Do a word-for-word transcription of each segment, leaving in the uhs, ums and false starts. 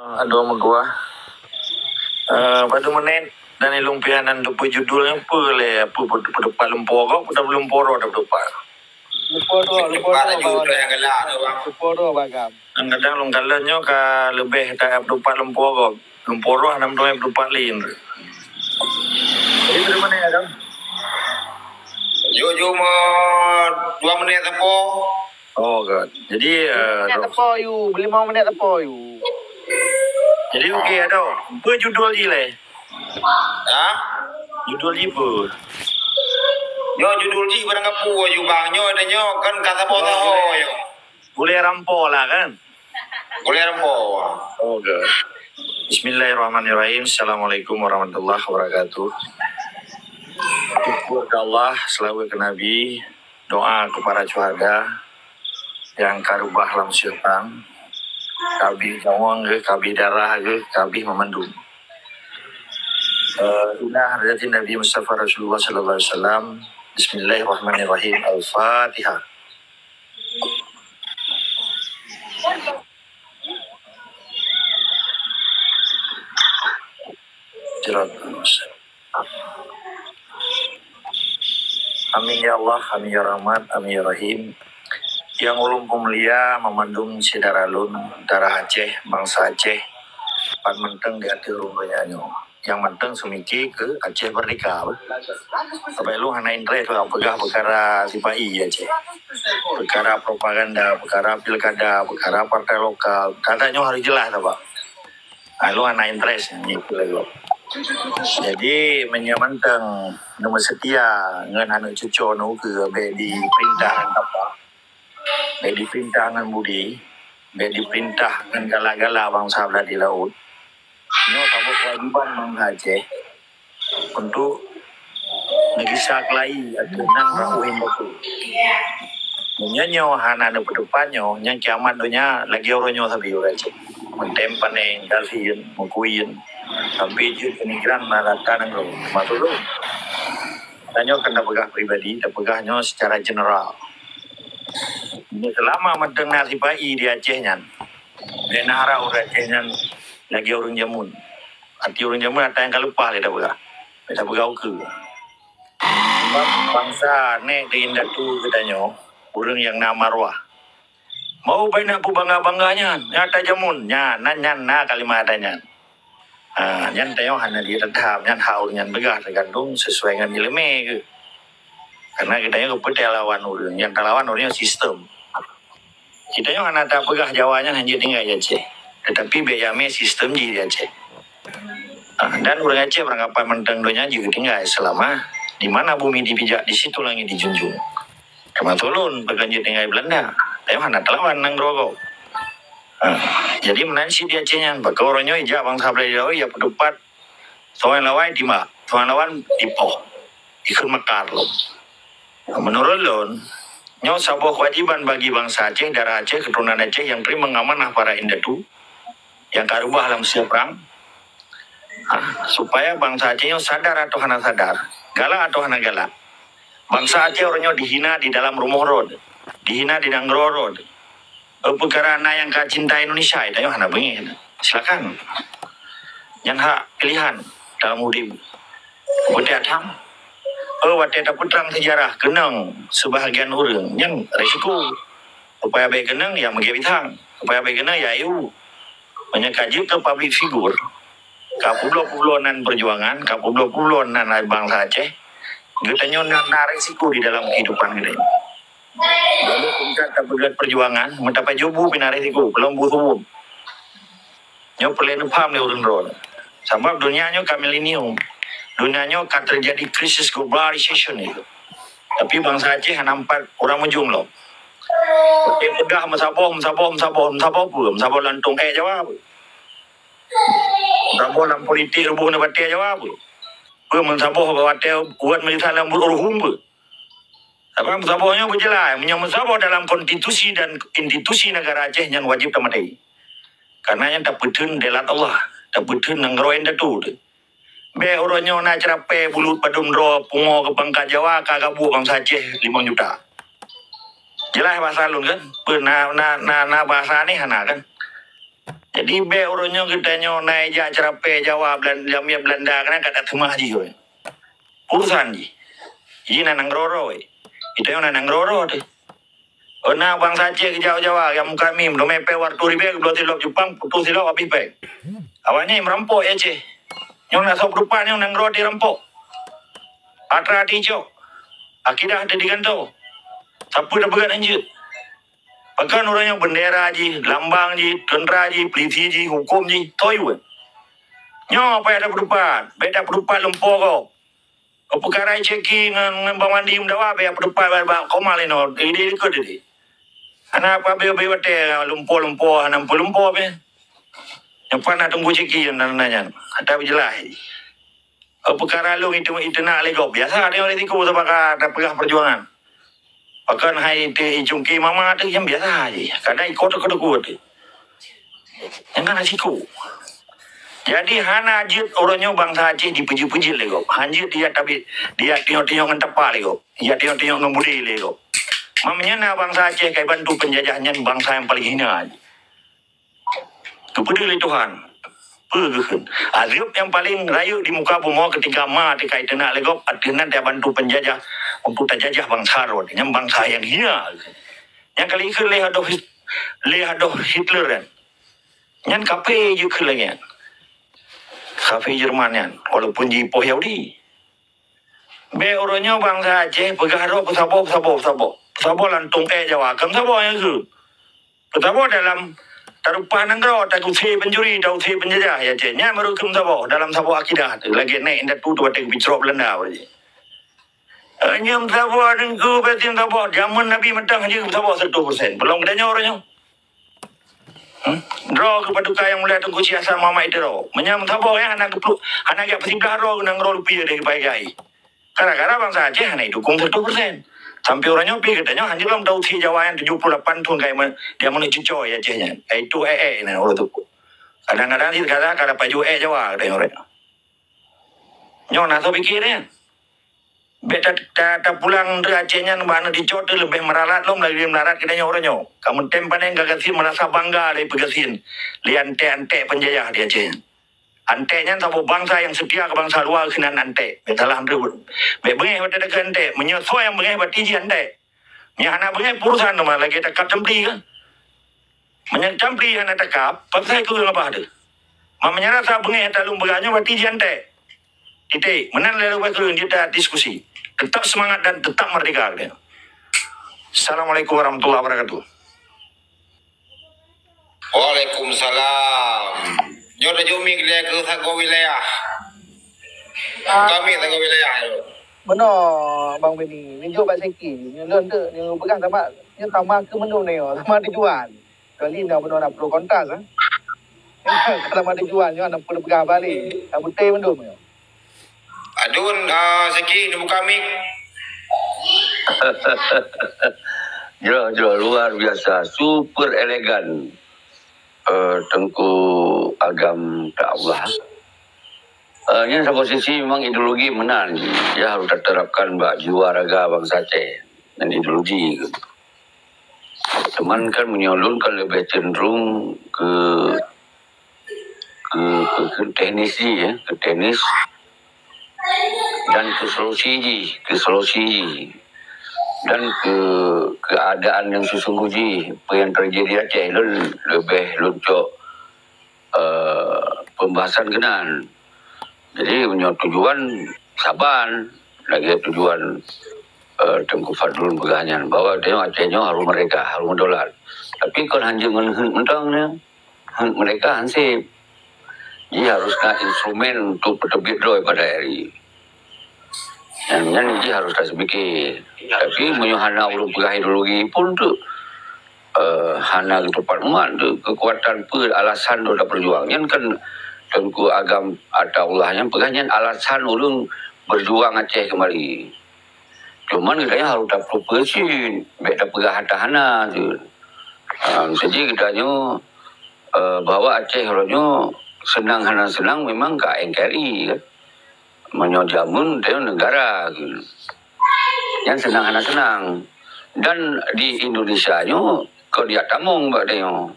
Aduh, meuguah. Eh, padum menit dan ilung pianan tu peue judulnya, peue lé, peue, peue, peue dapat lumpoe kok, peue dapat lumpoe roh dapat dapat. Lumpoe roh, lumpoe roh, bang. Lumpoe roh, bang. Kadang-kadang lôn kalon nyoe ka leubeh dapat lumpoe kok. Lumpoe roh enam tuai lumpoe lin. Jadi, padum menit ya, Dong? Jujur, dua menit sapo. Oh, God. Jadi, eh, minyak tepo, yu. Beli mau minyak tepo, yu. Jadi, okey, adoe. Apa judul jih leh? Ha? Judul jih apa? Nyoe judul jih barang apa, yu, bang? Nyoe ada nyoe kan kata bola, oh, yu. Boleh rampo lah, kan? Boleh rampo. Oh, God. Bismillahirrahmanirrahim. Assalamualaikum warahmatullahi wabarakatuh. Syukur ke Allah, selawat ke Nabi. Doa keu para syuhada nyang ka reubah lam siuh prang, ka abéh nyawöng geuh, ka abéh darah geuh, ka abéh meumandum. Eh, inah hadirat Nabi Mustafa Rasulullah sallallahu alaihi wasallam. Bismillahirrahmanirrahim. Al-Fatihah. Siratal mustaqim. Amin ya Allah, amin ya Rahman, amin ya Rahim. Nyang ulôn peumulia meumandum syedara lôn, darah Aceh, bansa Aceh, pat mantong di ateueh rhueng donya nyoe. Nyang mantong seumike keu Aceh merdeka, beh. Sabab lôn hana interest lôn peugah peukara sipa-i Aceh. Peukara propaganda, peukara pilkada, peukara partai lokal. Kata nyoe harus jeulaih, sabab. Ah, lôn hana interest nyan, nyan keu lagèe. Jadi, meunyoe mantong neumeuseutia ngon aneuk cucoe neuh keu bèk dipeurintah ngon tapa, bèk dipeurintah ngon budi, bèk dipeurintah ngon galak-galak bansa blah di laôt. Nyoe saboh keuwajéban bansa Aceh untuk neugisa keulayi ateueh nan rot ueh indatu. Meunyoe nyoe hana neupeuteupat nyoe, nyan kiamat donya lagèe uroe nyoe sabe uroe cit. Meutem paneng, galsien, meukuyen, sampoe jeuet keu nigran na rata nanggroe. Maksud lôn, tanyoe kan tapeugah pribadi, tapeugah nyoe secara general. Meunyoe seulama mantong na sipa-i di Aceh nyan, bèk na harap ureueng Aceh nyan lagèe ureueng jameun. Arti ureueng jameun ata nyang ka leupah lé tapeugah. Bèk tapeugah ukeue. Sabab bansa nèk keu indatu geutanyoe, ureueng nyang na marwah. Mau bèk na peubangga-bangga nyan, nyang ata jameun, nyan, nan nyan na kalimat ata nyan. Ha, nyan tanyoe hana jeuet that, nyan hak ureueng nyan peugah, teugantung sesuai ngon ileumèe geuh. Karena geutanyoe geupeuteuka lawan ureueng, nyang talawan ureueng nyoe sistem. Geutanyoe hana tapeugah Jawa nyan hanjeuet tinggai di Aceh, teutapi bèk jamèe sistem jih di Aceh. Ah, dan ureueng Aceh beurangkapat mantong donya jeuet tinggai seulama di mana bumi dipijak, di situ langit dijunjung. Teuma ulôn, pakon jeuet tinggai Beulanda, tanyoe hana talawan nanggroe gob. Ah, jadi meunan cit di Aceh nyan, pakon uroe nyoe ijak bansa Beulanda, ijak peuteupat, soe nyang lawan timbak, soe nyang lawan ipoh, ikheun makar lom. Meunurot lôn, nyoe saboh keuwajéban bagi bansa Aceh, darah Aceh, keuturonan Aceh nyang teurimong amanah para indatu nyang ka reubah lam siuh prang, ha, supaya bansa Aceh nyoe sadar atawa hana sadar, galak atawa hana galak. Bansa Aceh uroe nyoe dihina di dalam rumoh droe, dihina di nanggroe droe. Eh, peukara na nyang ka cinta Indonesia, tanyoe hana beungéh. Silakan. Nyan hak pilihan dalam udeb. Watèe tham, eh, watèe tapeutrang seujarah keunong seubahagian ureueng, nyan resiko. Supaya bèk keunong, ya meugèt pisang. Supaya bèk keunong, ya ié. Meunyoe ka jeuet keu public figure, ka peubloe-peubloe nan peujuangan, ka peubloe-peubloe nan bansa Aceh, geutanyoe na, na resiko di dalam kehidupan geutanyoe. Walaupun ka tapeugöt peujuangan, meutapat jubu pih na resiko, peulom bu subuem. Nyoe peureulèe neupaham lé ureueng droe. Sabab donya nyoe ka milenium. Donya nyoe ka teujadi krisis globalisation nyoe. Tapi bansa Aceh hana meupat ureueng meujeuem lom. Oke, peugah meusaboh, meusaboh, meusaboh, meusaboh peue? Meusaboh lantong èk Jawa peue? Meusaboh lam politik ruboh nibak Jawa peue? Peue meusaboh watèe buet meulintang lam buet ruhueng peue? Sabab meusaboh nyoe beujeulaih, meunyoe meusaboh dalam konstitusi dan institusi negara Aceh nyan wajéb tamaté. Karena nyan tapeutheun dèlat Allah, tapeutheun nanggroe indatu teuh. Bèk uroe nyoe na ceurapèe bulut padum droe pungo keu pangkat Jawa ka gabuek bansa Aceh limong juta. Jeulaih bahasa lôn kan? Peue na, na, na, na bahasa aneh hana kan? Jadi bék uroe nyoe geutanyoe na jak ceurapée Jawa, Belan-, jamiet Beulanda, karena ka tateumah jih. Urusan jih. Jih na nanggroe-roe. Geutanyoe na nanggroe-roe teuh. Oh, na bansa Aceh geujak Jawa, nyang muka mim, dumé pèng dua reutôh ribèe, geubloe silop Jepang, putôh silop habéh pèng. Awaknyan merampok Aceh. Nyoe na soe peutupat nyoe nanggroe teuh rampok. Atra teuh icok. Akidah teuh digantoe. Sapeue tapeugah hanjeuet. Pakon uroe nyoe bendera jih, lambang jih, teuntra jih, polisi jih, huköm jih, toh ié. Nyoe payah tapeutupat, bék tapeutupat lumpoe gob. Peukara Syeki ngon, ngon Bang Wandi meudawa, bék tapeutupat bak, bak koma lé nyoe, idéh likot idéh. Hana apa-apa, bék watèe lumpoe-lumpoe, hana lumpoe-lumpoe pih. Nyoe pan na Teungku Syeki nyan, nyan, nyan. Ata beujeulaih. Peukara lôn itu, iteunak lé gob. Biasa teuh risiko sabab ka tapeugah peujuangan. Pakon hai teuh icungké mama teuh nyang biasa jih. Kadang ikot teuh keudeuh teuh. Nyang kana risiko. Jadi hana jeuet uroe nyoe bansa Aceh dipeujeuet-peujeuet lé gob. Hanjeuet dia tabit, dia tinyok-tinyok ngon tapa lé gob. Dia tinyok-tinyok ngon budé lé gob. Meunyoe na bansa Aceh ka ibantu penjajah nyan bansa nyang paleng hina jih. Geupeudeuh lé Tuhan. Peue geukheun? Azeub nyang paleng rayeuk di muka bumoe ketika ma teuka iteunak lé gob, ateueh nan tabantu penjajah untuk tajajah bansa droe, nyan bansa nyang hina. Nyang ka lheueh lé adoh Hit-, lé adoh Hitler nyan. Nyan kafé jih keu lagèe nyan. Kafé Jerman nyan, walaupun jipoh Yahudi. Bék uroe nyoe bansa Aceh peugah droe peusaboh, peusaboh, peusaboh. Peusaboh lantong ék Jawa, kon saboh nyang keu. Peusaboh dalam tarupah nanggroe, tausé pencuri, tausé penjajah, ya Aceh. Nyan baru keu meusaboh dalam saboh akidah teuh. Lagèe nèk indatu teuh watèe geupicrok Beulanda baru jih. Eh, nyoe meusaboh Teungku, pasti meusaboh. Jameun Nabi mantong jih meusaboh seratus persen. Peulom geutanyoe uroe nyoe. Hmm? Droe keu paduka nyang mulia Teungku Syèh Hasan Muhammad Idroe. Meunyoe meusaboh nyan hana geupeu-, hana geujak peusiblah droe nanggroe Lopie deh keupai gai. Gara-gara bansa Aceh hana idukong seratus persen. Sampoe uroe nyoe pih geutanyoe hanjeuet lom tausé Jawa nyang tujoh puluh lapan thon kai me-, dia meuneuk cucoe Aceh nyan. Kai tuek ék-ék nyan uroe teuk. Kadang-kadang di Gaza ka dapaju ék Jawa geutanyoe uroe nyoe. Nyoe na soe pike nyan. Bék ta-, ta-, tapulang teuh Aceh nyan bak aneuk cucoe teuh leubeh meuralat lom lagèe meuralat geutanyoe uroe nyoe. Ka meutem paneng ka gasien, meurasa bangga lé peugasien lé antek-antek penjajah di Aceh nyan. Antek nyan saboh bansa nyang seutia keu bansa luwa keunan antek. Bék salah teuh. Bék beungéh watèe takheun antek. Meunyoe soe nyang beungéh, berarti jih antek. Meunyoe hana beungéh, peurusan teuma lagèe takab campli kan. Meunyoe campli hana takab, paksa keu ureueng abah teuh. Ma meunyoe rasa beungéh ata lôn peugah nyoe, berarti jih antek. Titik. Meunan lé leubeh kureueng jeuet diskusi. Tetap semangat dan tetap merdeka. Assalamualaikum warahmatullahi wabarakatuh. Waalaikumsalam. Nyoe tajok mic lé keu sagoe wilayah. Ah. Kami sagoe wilayah. Meunoe, Bang Beni, neujok bak Syeki. Nyoe lôn tu, nyoe peugah sama, nyoe sama keu meunum nyoe, sama tujuan. Kali na bunoe na pro kontra, eh. Sama tujuan nyoe na pro peugah balik. Ka beutôi mandum nyoe. Adun, ah, Syeki, neubuka mic. Jroh, jroh, luar biasa, super elegan. Eh, Teungku Agam Ta'ullah. Eh, nyan saboh sisi memang ideologi meunan, ya, harus diterapkan bak jiwa raga bansa Aceh dan ideologi. Cuman kan meunyoe lôn kan leubeh cenderung ke, ke, ke, ke teknis jih, ya, ke teknis dan ke solusi jih, ke solusi jih dan ke keadaan yang sesungguh jih, apa yang terjadi di Aceh, lôn leubeh lôn cok, eh, pembahasan keunan. Jadi meunyoe tujuan saban lagèe tujuan, eh, Teungku Fadlun peugah nyan, bahwa tanyoe Aceh nyoe harôh merdeka, harôh meudolat. Tapi kon hanjeuet ngon heuet mantong nyoe, heuet merdeka han sép. Jadi harôh na instrumen untuk peuteubiet droe pada hari. Nyan, nyan jih harôh taseupike. Tapi meunyoe hana ureueng peugah ideologi pun tu, eh, hana geutupat umat tu, keukuatan peue alasan droe tapeujuang. Nyan kan Teungku Agam Ataullah nyan peugah nyan alasan ureueng beujuang Aceh keumbali. Cuman geutanyoe harôh tapeupeue cit, bèk tapeugah hata hana tu. Ha, jadi geutanyoe, eh, bahwa Aceh uroe nyoe seunang hana seunang memang ka N K R I kan. Meunyoe jameun tanyoe neugara, nyan seunang hana seunang. Dan di Indonesia nyoe kon jak tamong bak tanyoe.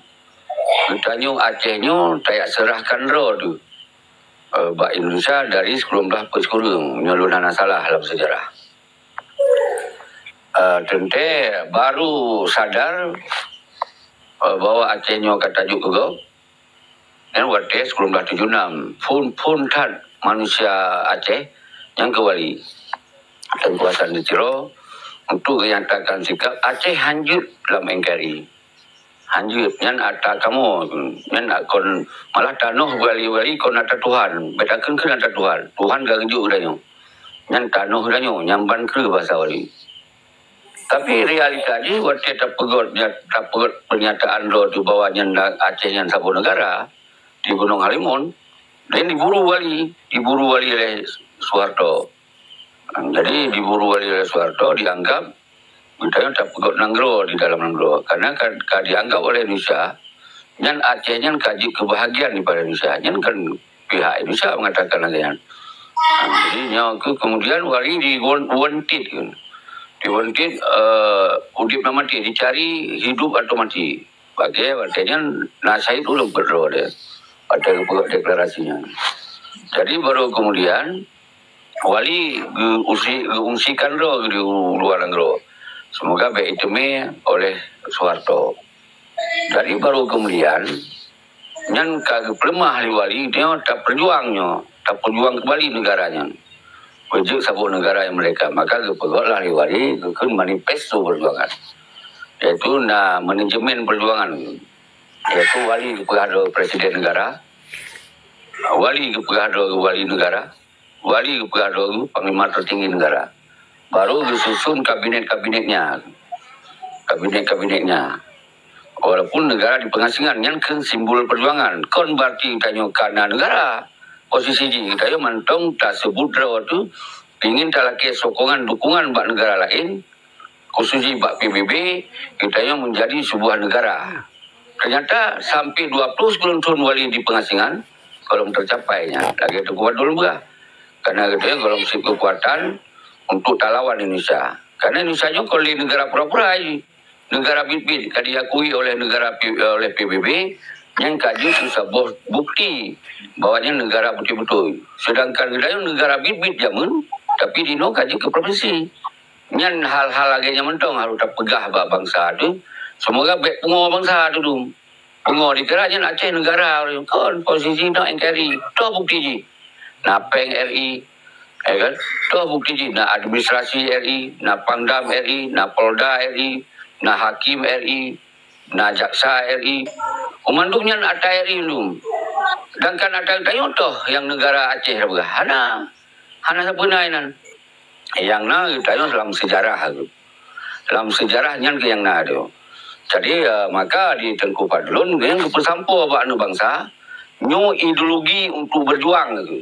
Geutanyoe Aceh nyoe tajak seurahkan droe teuh, eh, bak Indonesia dari sikureueng blaih peuet sikureueng, meunyoe lôn hana salah lam sejarah. Eh, teuntée baru sadar, eh, bahwa Aceh nyoe ka tajok keu gob, nyan watée sikureueng blaih tujoh nam. Phon-phon that manusia Aceh nyang keu wali Teungku Hasan di Tiro untuk geunyatakan sikap Aceh hanjeuet lam N K R I. Hanjeuet, nyan ata kamoe, nyan kon, malah tanoh wali-wali kon ata Tuhan. Bék takheun-kheun ata Tuhan. Tuhan ka geujok geutanyoe. Nyan tanoh geutanyoe, nyan ban kreueh basa wali. Tapi realita jih, watée tapeugot, tapeugot peunyataan droe teuh bahwa nyan Aceh nyan saboh neugara di Gunong Halimun, dan diburu wali, diburu wali oleh Soeharto. Jadi diburu wali oleh Soeharto, dianggap geutanyoe tapeugot nanggroe di dalam nanggroe. Karena ka, ka dianggap oleh Indonesia, nyan Aceh nyan ka jeuet keu bahagian daripada Indonesia. Nyan kan pihak Indonesia mengatakan lagée nyan. Ha, jadi nyoe keuh kemudian wali di wan-, wanted kan. Di wanted, eh, udeb dan mati, dicari hidup atau mati. Bagi watée nyan na syahid ulôn peuet droe deh. Watée geupeugot deklarasi nyan. Jadi baru kemudian wali geuusi-, geuungsikan droe di luwa nanggroe. Semoga bék iteumé oleh Soeharto. Jadi baru kemudian nyan ka geupeuleumah lé wali nyoe, tapeujuang nyoe, tapeujuang keumbali neugara nyan. Beujeuet saboh neugara nyang meurdeka, maka geupeugotlah lé wali geukheun manifesto peujuangan, yaitu na manajemen peujuangan, yaitu wali geupeugah droe presiden neugara, wali geupeugah droe wali neugara, wali geupeugah droe panglima tertinggi neugara. Baru geususun kabinet-kabinetnya, kabinet-kabinetnya. Walaupun neugara di pengasingan, nyan kheun simbol peujuangan. Kon berarti tanyoe ka na neugara. Posisi jih tanyoe mantong taseubut droe teuh ingin talakée sokongan dukungan bak neugara laén, khusus jih bak P B B, geutanyoe meunjadi seubuah neugara. Teunyata sampai dua ploh sikureueng thon wali di pengasingan, golom teucapai nyan, lagée Teungku Fadlun peugah. Karena geutanyoe golom seb keukuatan untuk talawan Indonesia. Karena Indonesia nyoe kon lé neugara pura-pura jih. Neugara biet-biet ka diakui oleh neugara P-, oleh P B B, nyan ka jeuet keu saboh bukti bahwa nyan neugara beutôi-beutôi. Sedangkan geutanyoe neugara biet-biet jameun, tapi dinoe ka jeuet keu provinsi. Nyan hal-hal lagée nyan mantong harôh tapeugah bak bansa teuh. Seumoga bék pungoe bansa teuh dum. Pungoe dikira nyan Aceh neugara, kon posisi na N K R I. Toh bukti jih. Na péng R I, ya kan? Toh bukti jih na administrasi R I, na Pangdam R I, na Polda R I, na hakim R I, na jaksa R I. Mandum nyan ata R I dum. Sedangkan ata geutanyoe toh nyang neugara Aceh tapeugah? Hana. Hana sapeue na inan. Nyang na geutanyoe lam sejarah tu. Lam sejarah nyan keuh nyang na tu. Jadi, eh, maka di Teungku Fadlun nyang geupeusampoe bak aneuk bansa, nyoe ideologi untuk berjuang tu.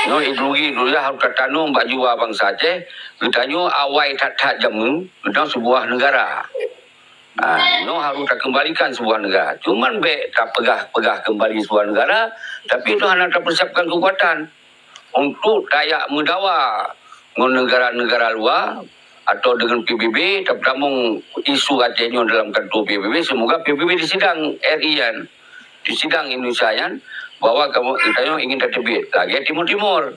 Nyoe ideologi dulu harôh tatanom bak jiwa bansa Aceh, geutanyoe awai that-that jameun, geutanyoe seubuah neugara. Ha, nyoe harôh takeumbalikan seubuah neugara. Cuman bék tapeugah-peugah keumbali seubuah neugara, tapi nyoe hana tapeusiapkan keukuatan untuk tajak meudawa ngon neugara-neugara luwa atau deungon P B B, tapeutamong isu Aceh nyoe dalam kantor P B B, seumoga P B B disidang R I nyan, disidang Indonesia nyan, bahwa kamoe, geutanyoe ingin tateubiet lagée Timor Timur.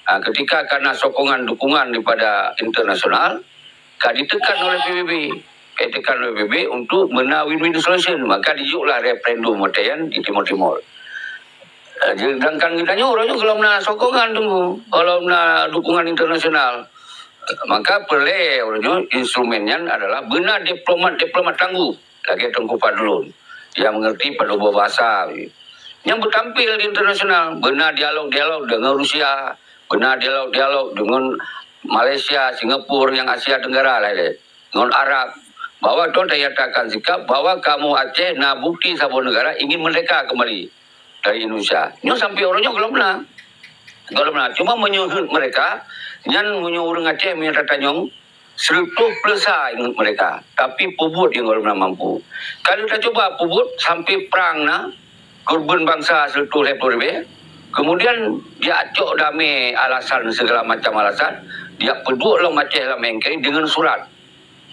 Ha, ketika ka na sokongan dukungan daripada internasional, ka ditekan oleh P B B, ka ditekan oleh P B B untuk beuna win-win solution, maka dijuklah referendum watée nyan di Timor Timur. Eh, sedangkan geutanyoe uroe nyoe golom na sokongan tu, golom na dukungan internasional. Maka peureulée uroe nyoe instrumen nyan adalah beuna diplomat-diplomat tangguh lagée Teungku Fadlun nyang mengerti padub bahasa. Nyang beutampil di internasional, beuna dialog-dialog deungon Rusia, beuna dialog-dialog deungon Malaysia, Singapura, nyang Asia Tenggara laén, ngon Arab, bahwa droe tanyatakan sikap bahwa kamoe Aceh na bukti saboh neugara ingin merdeka kembali dari Indonesia. Nyoe sampai uroe nyoe golom na. Golom na. Cuma meunyoe heuet mereka, nyan meunyoe ureuëng Aceh meunyoe tatanyong, seureutôh peureuleusa ingat mereka, tapi peubuet nyang golom na mampu. Kalau tacuba peubuet sampai prang na, keureubeuen bansa seureutôh lhée ploh ribée, kemudian jak cok damé alasan, segala macam alasan, jak peuduek lom Aceh lam N K R I deungon surat.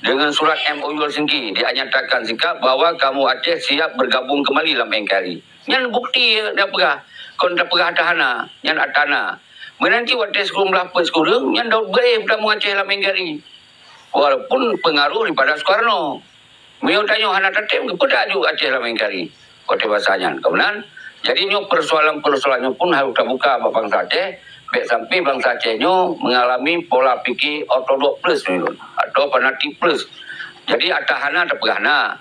Dengan surat M O U Helsinki, dia nyatakan sikap bahwa kamu Aceh siap bergabung kembali lam N K R I. Nyan bukti dia peugah. Kon tapeugah tahana, nyan atana. Meunanti watèe sikureueng blah peuet sikureueng, nyan dot beuéh peutamong Aceh lam N K R I. Walaupun pengaruh daripada Soekarno. Meunyoe tanyoe hana tatem, keupeue tajok Aceh lam N K R I? Kote basa nyan. Kemudian, jadi nyoe persoalan-persoalan nyoe pun harus tabuka bak bansa Aceh. Bèk sampai bansa Aceh nyoe mengalami pola pikir ortodok plus nyoe, atau fanatik plus. Jadi, ata hana tapeugah na.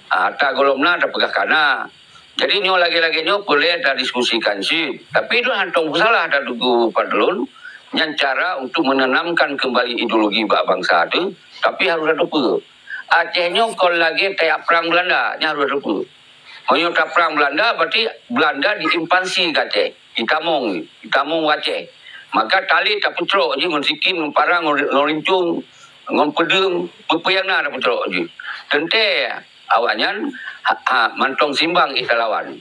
Ah, ata gohlom na tapeugah kana. Jadi nyoe lagèe-lagèe nyoe peureulèe tadiskusikan cit. Tapi lôn hana tong peusalah that Teungku Fadlun, nyan cara untuk menanamkan kembali ideologi bak bansa teuh, tapi harôh tateupeue. Aceh nyoe kon lagèe tajak prang Belanda, nyan harôh tateupeue. Meunyoe taprang Belanda, berarti Belanda diinvasi keu Aceh, ditamong, ditamong u Aceh. Maka talé tapeucrok jih ngon sikin, ngon parang, ngon, ngon rincong, ngon peudeueng, peue-peue nyang na tapeucrok jih. Teuntèe awaknyan ha, ha, mantong simbang éh talawan.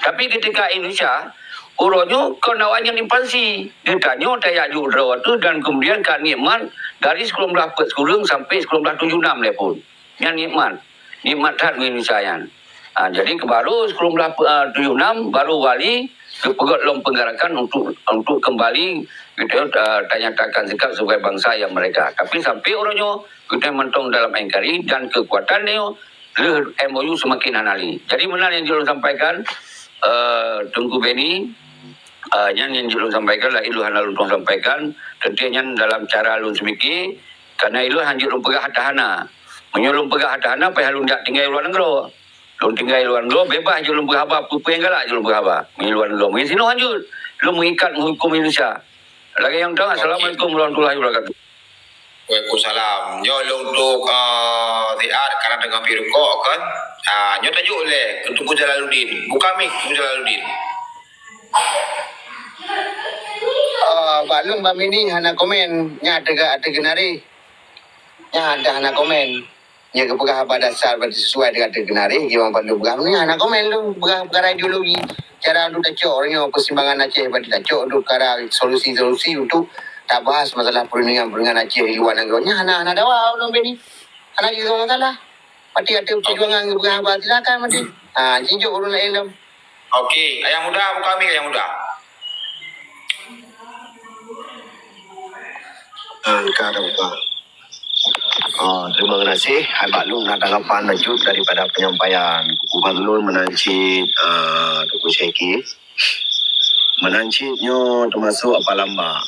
Tapi ketika Indonesia, uroe nyoe kon awaknyan invasi. Geutanyoe tajak jok droe teuh dan kemudian ka nikmat dari sikureueng blah peuet sikureueng sampai sikureueng blah tujoh nam lé phon. Nyan nikmat. Nikmat that ngon Indonesia nyan. Ha, jadi keu baru sikureueng blah peuet, ah, tujoh nam, baru wali geupeugöt lom penggerakan untuk, untuk kembali, gitu, ah, tanyatakan sikap sebagai bangsa yang merdeka. Tapi sampai uroe nyoe, kita mantong dalam N K R I dan kekuatan nyoe lheueh M O U semakin hana lé. Jadi meunan nyang jeuet lôn sampaikan, eh, Teungku Benny, eh, nyan nyang jeuet lôn sampaikan, laén lôn hana lôn tuan sampaikan, teuntèe nyan dalam cara lôn seumike, karena ilôn hanjeuet lôn peugah ata hana. Meunyoe lôn peugah ata hana, payah lôn jak tinggai luwa nanggroe. Lôn tinggai luwa nanggroe, bebas jeuet lôn peugah haba, peue-peue nyang galak jeuet lôn peugah haba. Meunyoe luwa nanggroe, meunyoe sinoe hanjeuet, lôn meuikat meuhuköm Indonesia. Lagèe nyang teuka, assalamualaikum warahmatullahi wabarakatuh. Waalaikumsalam. Nyoe lôn untuk, ah, Ziar karena teungoh pi rukok kan. Ah, nyoe tajok lé keu Teungku Jalaluddin. Buka mik Teungku Jalaluddin. Ah, bak lôn bak mini hana komen. Nyan teuga ateueh geunari. Nyan dah hana komen. Nyang geupeugah haba dasar berarti sesuai dengan teukeunari, geupeugah hana komen tu, peugah peukara ideologi. Cara untuk tacok orang nyoe persimpangan Aceh berarti tacok untuk peukara solusi-solusi untuk tabahas masalah perundingan-perundingan Aceh di luar nanggroe. Nyan hana, hana dawa ulôn bini. Hana jeuet masalah. Berarti ada perjuangan geupeugah haba silakan berarti. Ha, jijok ureueng laén lom. Okey, Ayah Muda, buka mik Ayah Muda. Ah, ka ada buka. Ah, terima kasih. Hai bak lôn na tanggapan lanjut daripada penyampaian Teungku Fadlun meunan cit, ah, Teungku Syeki. Meunan cit nyoe teumasuk Apa Lambak.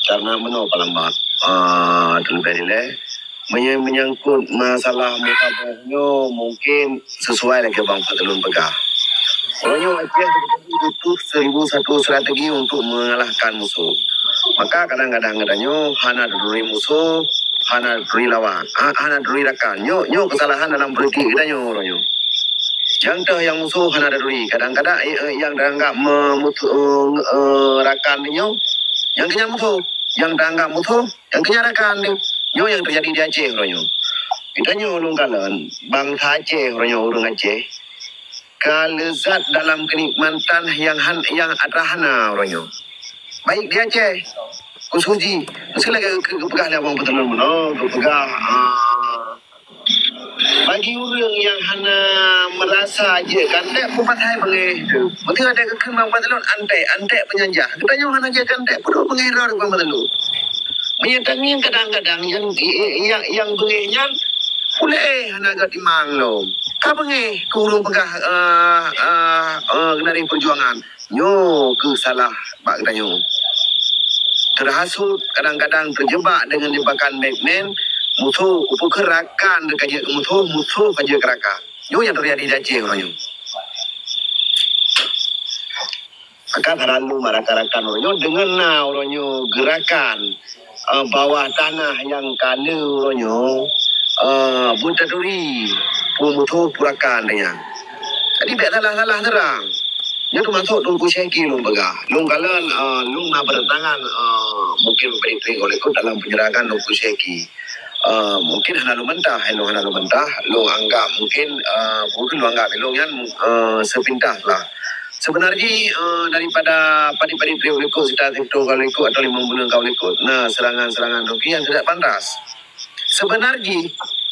Karena meunoe Apa Lambak, ah, teuleubeh dilèe meunyoe menyangkut masalah mukabah nyoe mungkin sesuai lagèe Bang Fadlun peugah. Uroe nyoe Aceh butuh seribu satu strategi untuk mengalahkan musuh. Maka kadang-kadang geutanyoe hana taturi musoh, hana taturi lawan, ha, hana taturi rakan. Nyoe, nyoe kesalahan dalam politik geutanyoe uroe nyoe. Nyang teuh nyang musoh hana taturi. Kadang-kadang, eh, eh, nyang taanggap me-, musoh, eh, eh, rakan nyoe, nyang keu nyan musoh. Nyang taanggap musoh, nyang keu nyan rakan. Nyoe nyang teujadi di Aceh uroe nyoe. Geutanyoe lôn kalon, bansa Aceh uroe nyoe, ureueng Aceh ka leuzat dalam keunikmatan nyang han-, nyang atra hana uroe nyoe. Baik di Aceh, khusus jih, meuseu lagèe geu-, geupeugah lé Abang Peutron meunoe, geupeugah, ah, bagi ureueng nyang hana meurasa jeuet keu anték, peue pasai beungéh teuh. Meuseu ada geukheun Abang Peutron anték, anték peunyanjah. Geutanyoe hana jeuet keu anték, peue beungéh droe Abang Peutron. Meunyoe tangieng kadang-kadang nyang, nyang, nyang beungéh nyan, ulèe hana geutimang lom. Ka beungéh keu ureueng peugah, eh, eh, eh, geunaréh peujuangan. Nyoe keuh salah bak geutanyoe. Teuhasut kadang-kadang teujeubak deungon jebakan Batman, musoh, peue keuh rakan ka jeuet keu musoh, musoh ka jeuet keu rakan. Nyoe nyang teujadi di Aceh uroe nyoe. Maka taralu bak rakan-rakan uroe nyoe deungon na uroe nyoe geurakan, eh, bawah tanah nyang ka le uroe nyoe, eh, beutaturi peumusoh peurakan nyan. Jadi bèk salah-salah seurang. Nyoe teumasok Teungku Syeki lôn peugah. Lôn kalon, eh, lôn na bertentangan, eh, mungkin berbeda dengan dalam penyerangan Teungku Syeki. Eh, mungkin hana lôn bantah, eh, lôn hana lôn bantah, lôn anggap mungkin, eh, mungkin lôn anggap ilôn nyan, eh, sepintas lah. Seubeuna jih, eh, daripada padit-padit treb likot, sekitar siploh ka likot atau limong buleuen ka likot, na seurangan-seurangan tu nyang tidak pantas. Seubeuna jih,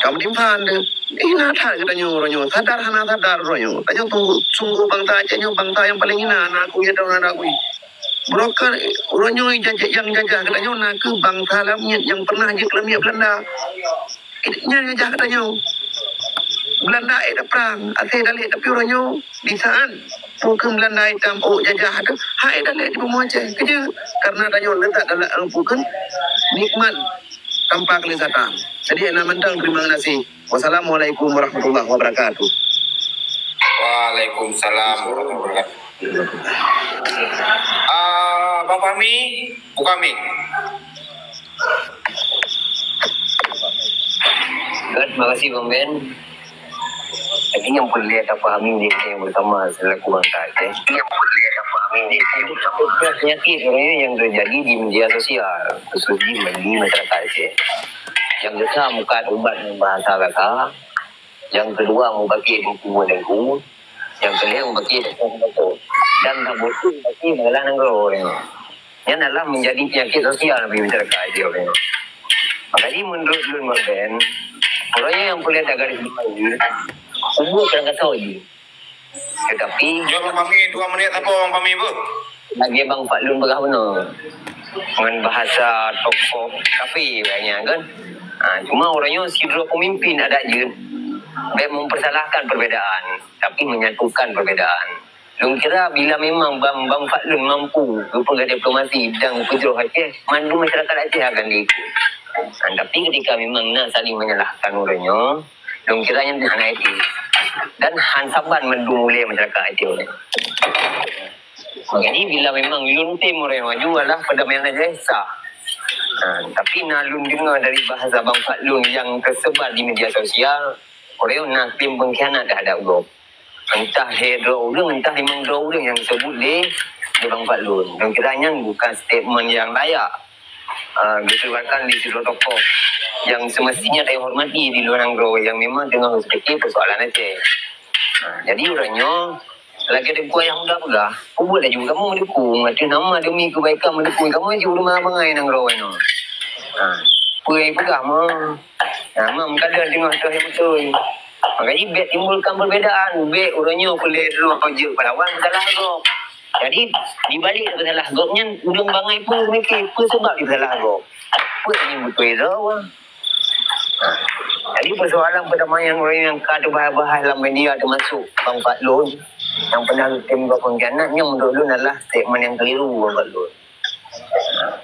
Ka meutimpan deh. Hina that geutanyoe uroe nyoe. Sadar hana sadar uroe nyoe. Tanyoe sungguh, sungguh bansa Aceh nyoe bansa nyang paleng hina, na akui atawa hana akui. Broker uroe nyoe jajah, nyang jajah geutanyoe na kheueh bansa lamiet nyang pernah jeuet lamiet Belanda. Nyan jajah geutanyoe. Belanda ék taprang, até dalek, tapi uroe nyoe di saat pukon Belanda itam ôk jajah tu, hai dalek di bumoe Aceh. Keujeuet, karena tanyoe letak dalam pukon nikmat tanpa kelezatan. Jadi, hana mantong, terima kasih. Wassalamualaikum warahmatullahi wabarakatuh. Waalaikumsalam warahmatullahi wabarakatuh. Ah, Bang Fahmi, buka mic. Good, makasih Bang Ben. Tapi nyang peureulée tapahami lé kita nyang beutama selaku bansa Aceh. Nyang peureulée tapahami lé kita nyang beutama. Penyakit sebenarnya yang terjadi di media sosial, khusus di, di masyarakat Aceh. Yang besar mukat ubat ngon bahasa kasa, yang kedua mubakée buku ngon lagu, yang kelhée mubakée dan saboh tu mubakée masalah nanggroe. Nyan adalah menjadi penyakit sosial bagi masyarakat Aceh. Makajih menurut lôn Bang Ben, uroe nyoe nyang peureulée tagaris bawahi, ubat nyang kasa jih. Tetapi jaweueb Bang Fahmi, dua menit saboh Bang Fahmi beuh. Lagée Bang Fadlun peugah bunoe. Ngon bahasa tokoh kafé agaknya kan. Ha, cuma uroe nyoe sidroe pemimpin adat jeuet bék mempersalahkan perbedaan, tapi menyatukan perbedaan. Lôn kira bila memang Bang, Bang Fadlun mampu geupeugah diplomasi dan peujroh Aceh, mandum masyarakat Aceh akan diikut. Ha, tapi ketika memang na saling menyalahkan uroe nyoe, lôn kira nyan hana etis. Dan han saban mandum ulée masyarakat Aceh uroe nyoe. Jadi bila memang lôn tem uroe nyoe maju adalah perdamaian Aceh sah. Ha, tapi na lôn deungoe dari bahasa Bang Fadlun yang tersebar di media sosial, uroe nyoe na klaim pengkhianat terhadap gob. Entah lhée droe ureuëng, entah limong droe ureuëng nyang disebut lé, lé Bang Fadlun. Lôn kira nyan bukan statement yang layak, ah, dikeluarkan di sidroe tokoh yang semestinya dihormati di luar nanggroe yang memang tengah berpikir persoalan Aceh. Ah, jadi uroe nyoe, lagée Teungku Ayah Muda peugah, peubuet laju kamoe meudukung, ateueh nama demi keubaikan meudukung kamoe jeuet ureuëng bangai nanggroe nyoe. Ah, peue nyang peugah meuh? Nah, mam kadang teungoh toh nyang beutôi. Makajih bék timbulkan perbedaan, bék uroe nyoe peureulée droe jeuet peulawan peusalah gob. Jadi, di balik peusalah gob nyan, ureuëng bangai pun meumiké peue sabab jipeusalah gob. Peue nyang beutôi droe. Nah, jadi persoalan perdamaian uroe nyoe nyang ka teubahas-bahas lam media teumasuk Bang Fadlun, nyang pernah tem gob pengkhianat nyan menurut lôn adalah statement nyang keliru Bang Fadlun.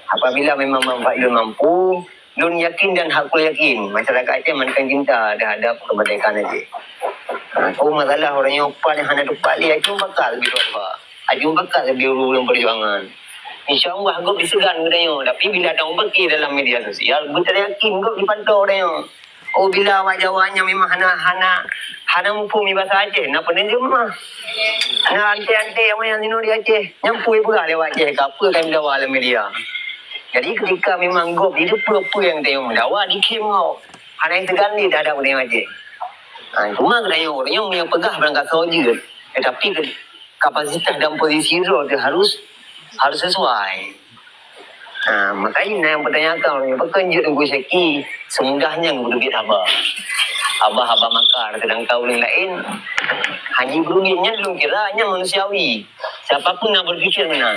Apabila memang Bang Fadlun mampu, Lôn yakin dan hakul yakin, masyarakat Aceh mantong cinta terhadap kemerdekaan Aceh. Ha, peue masalah uroe nyoe, peue nyang hana teupat lé, Aceh bakat leubeh dua. Aceh bakat leubeh ureueng peujuangan. Insya Allah gob diseugan geutanyoe, tapi bila tamupaké dalam media sosial, beutayakin gob dipantau geutanyoe. Oh, bila awak Jawa nyan memang hana, hana, hana muphom bahasa Aceh, na peuneujeumah. Na anté-anté awak nyang sinoe di Aceh, nyan peue peugah lé awak Aceh, ka peue ka jidawa lam media. Jadi, ketika memang gob jipeue-peue nyang teumeung dawa, dikhém gob. Hana seugan lé terhadap ureueng Aceh. Ha, cuma geutanyoe, ureueng nyang peugah barangkasoe jeuet, tetapi ke-, kapasitas dan posisi droe teuh harus, harus sesuai. Ha, makajih na nyang peutanyakan, pakon jeuet Teungku Syaki seumudah nyan geuteubiet haba. Haba-haba makar, seudangkan ureueng laén hana jibeurugi, nyan lôn kira nyan manusiawi. Siapa pun na berpikir meunan.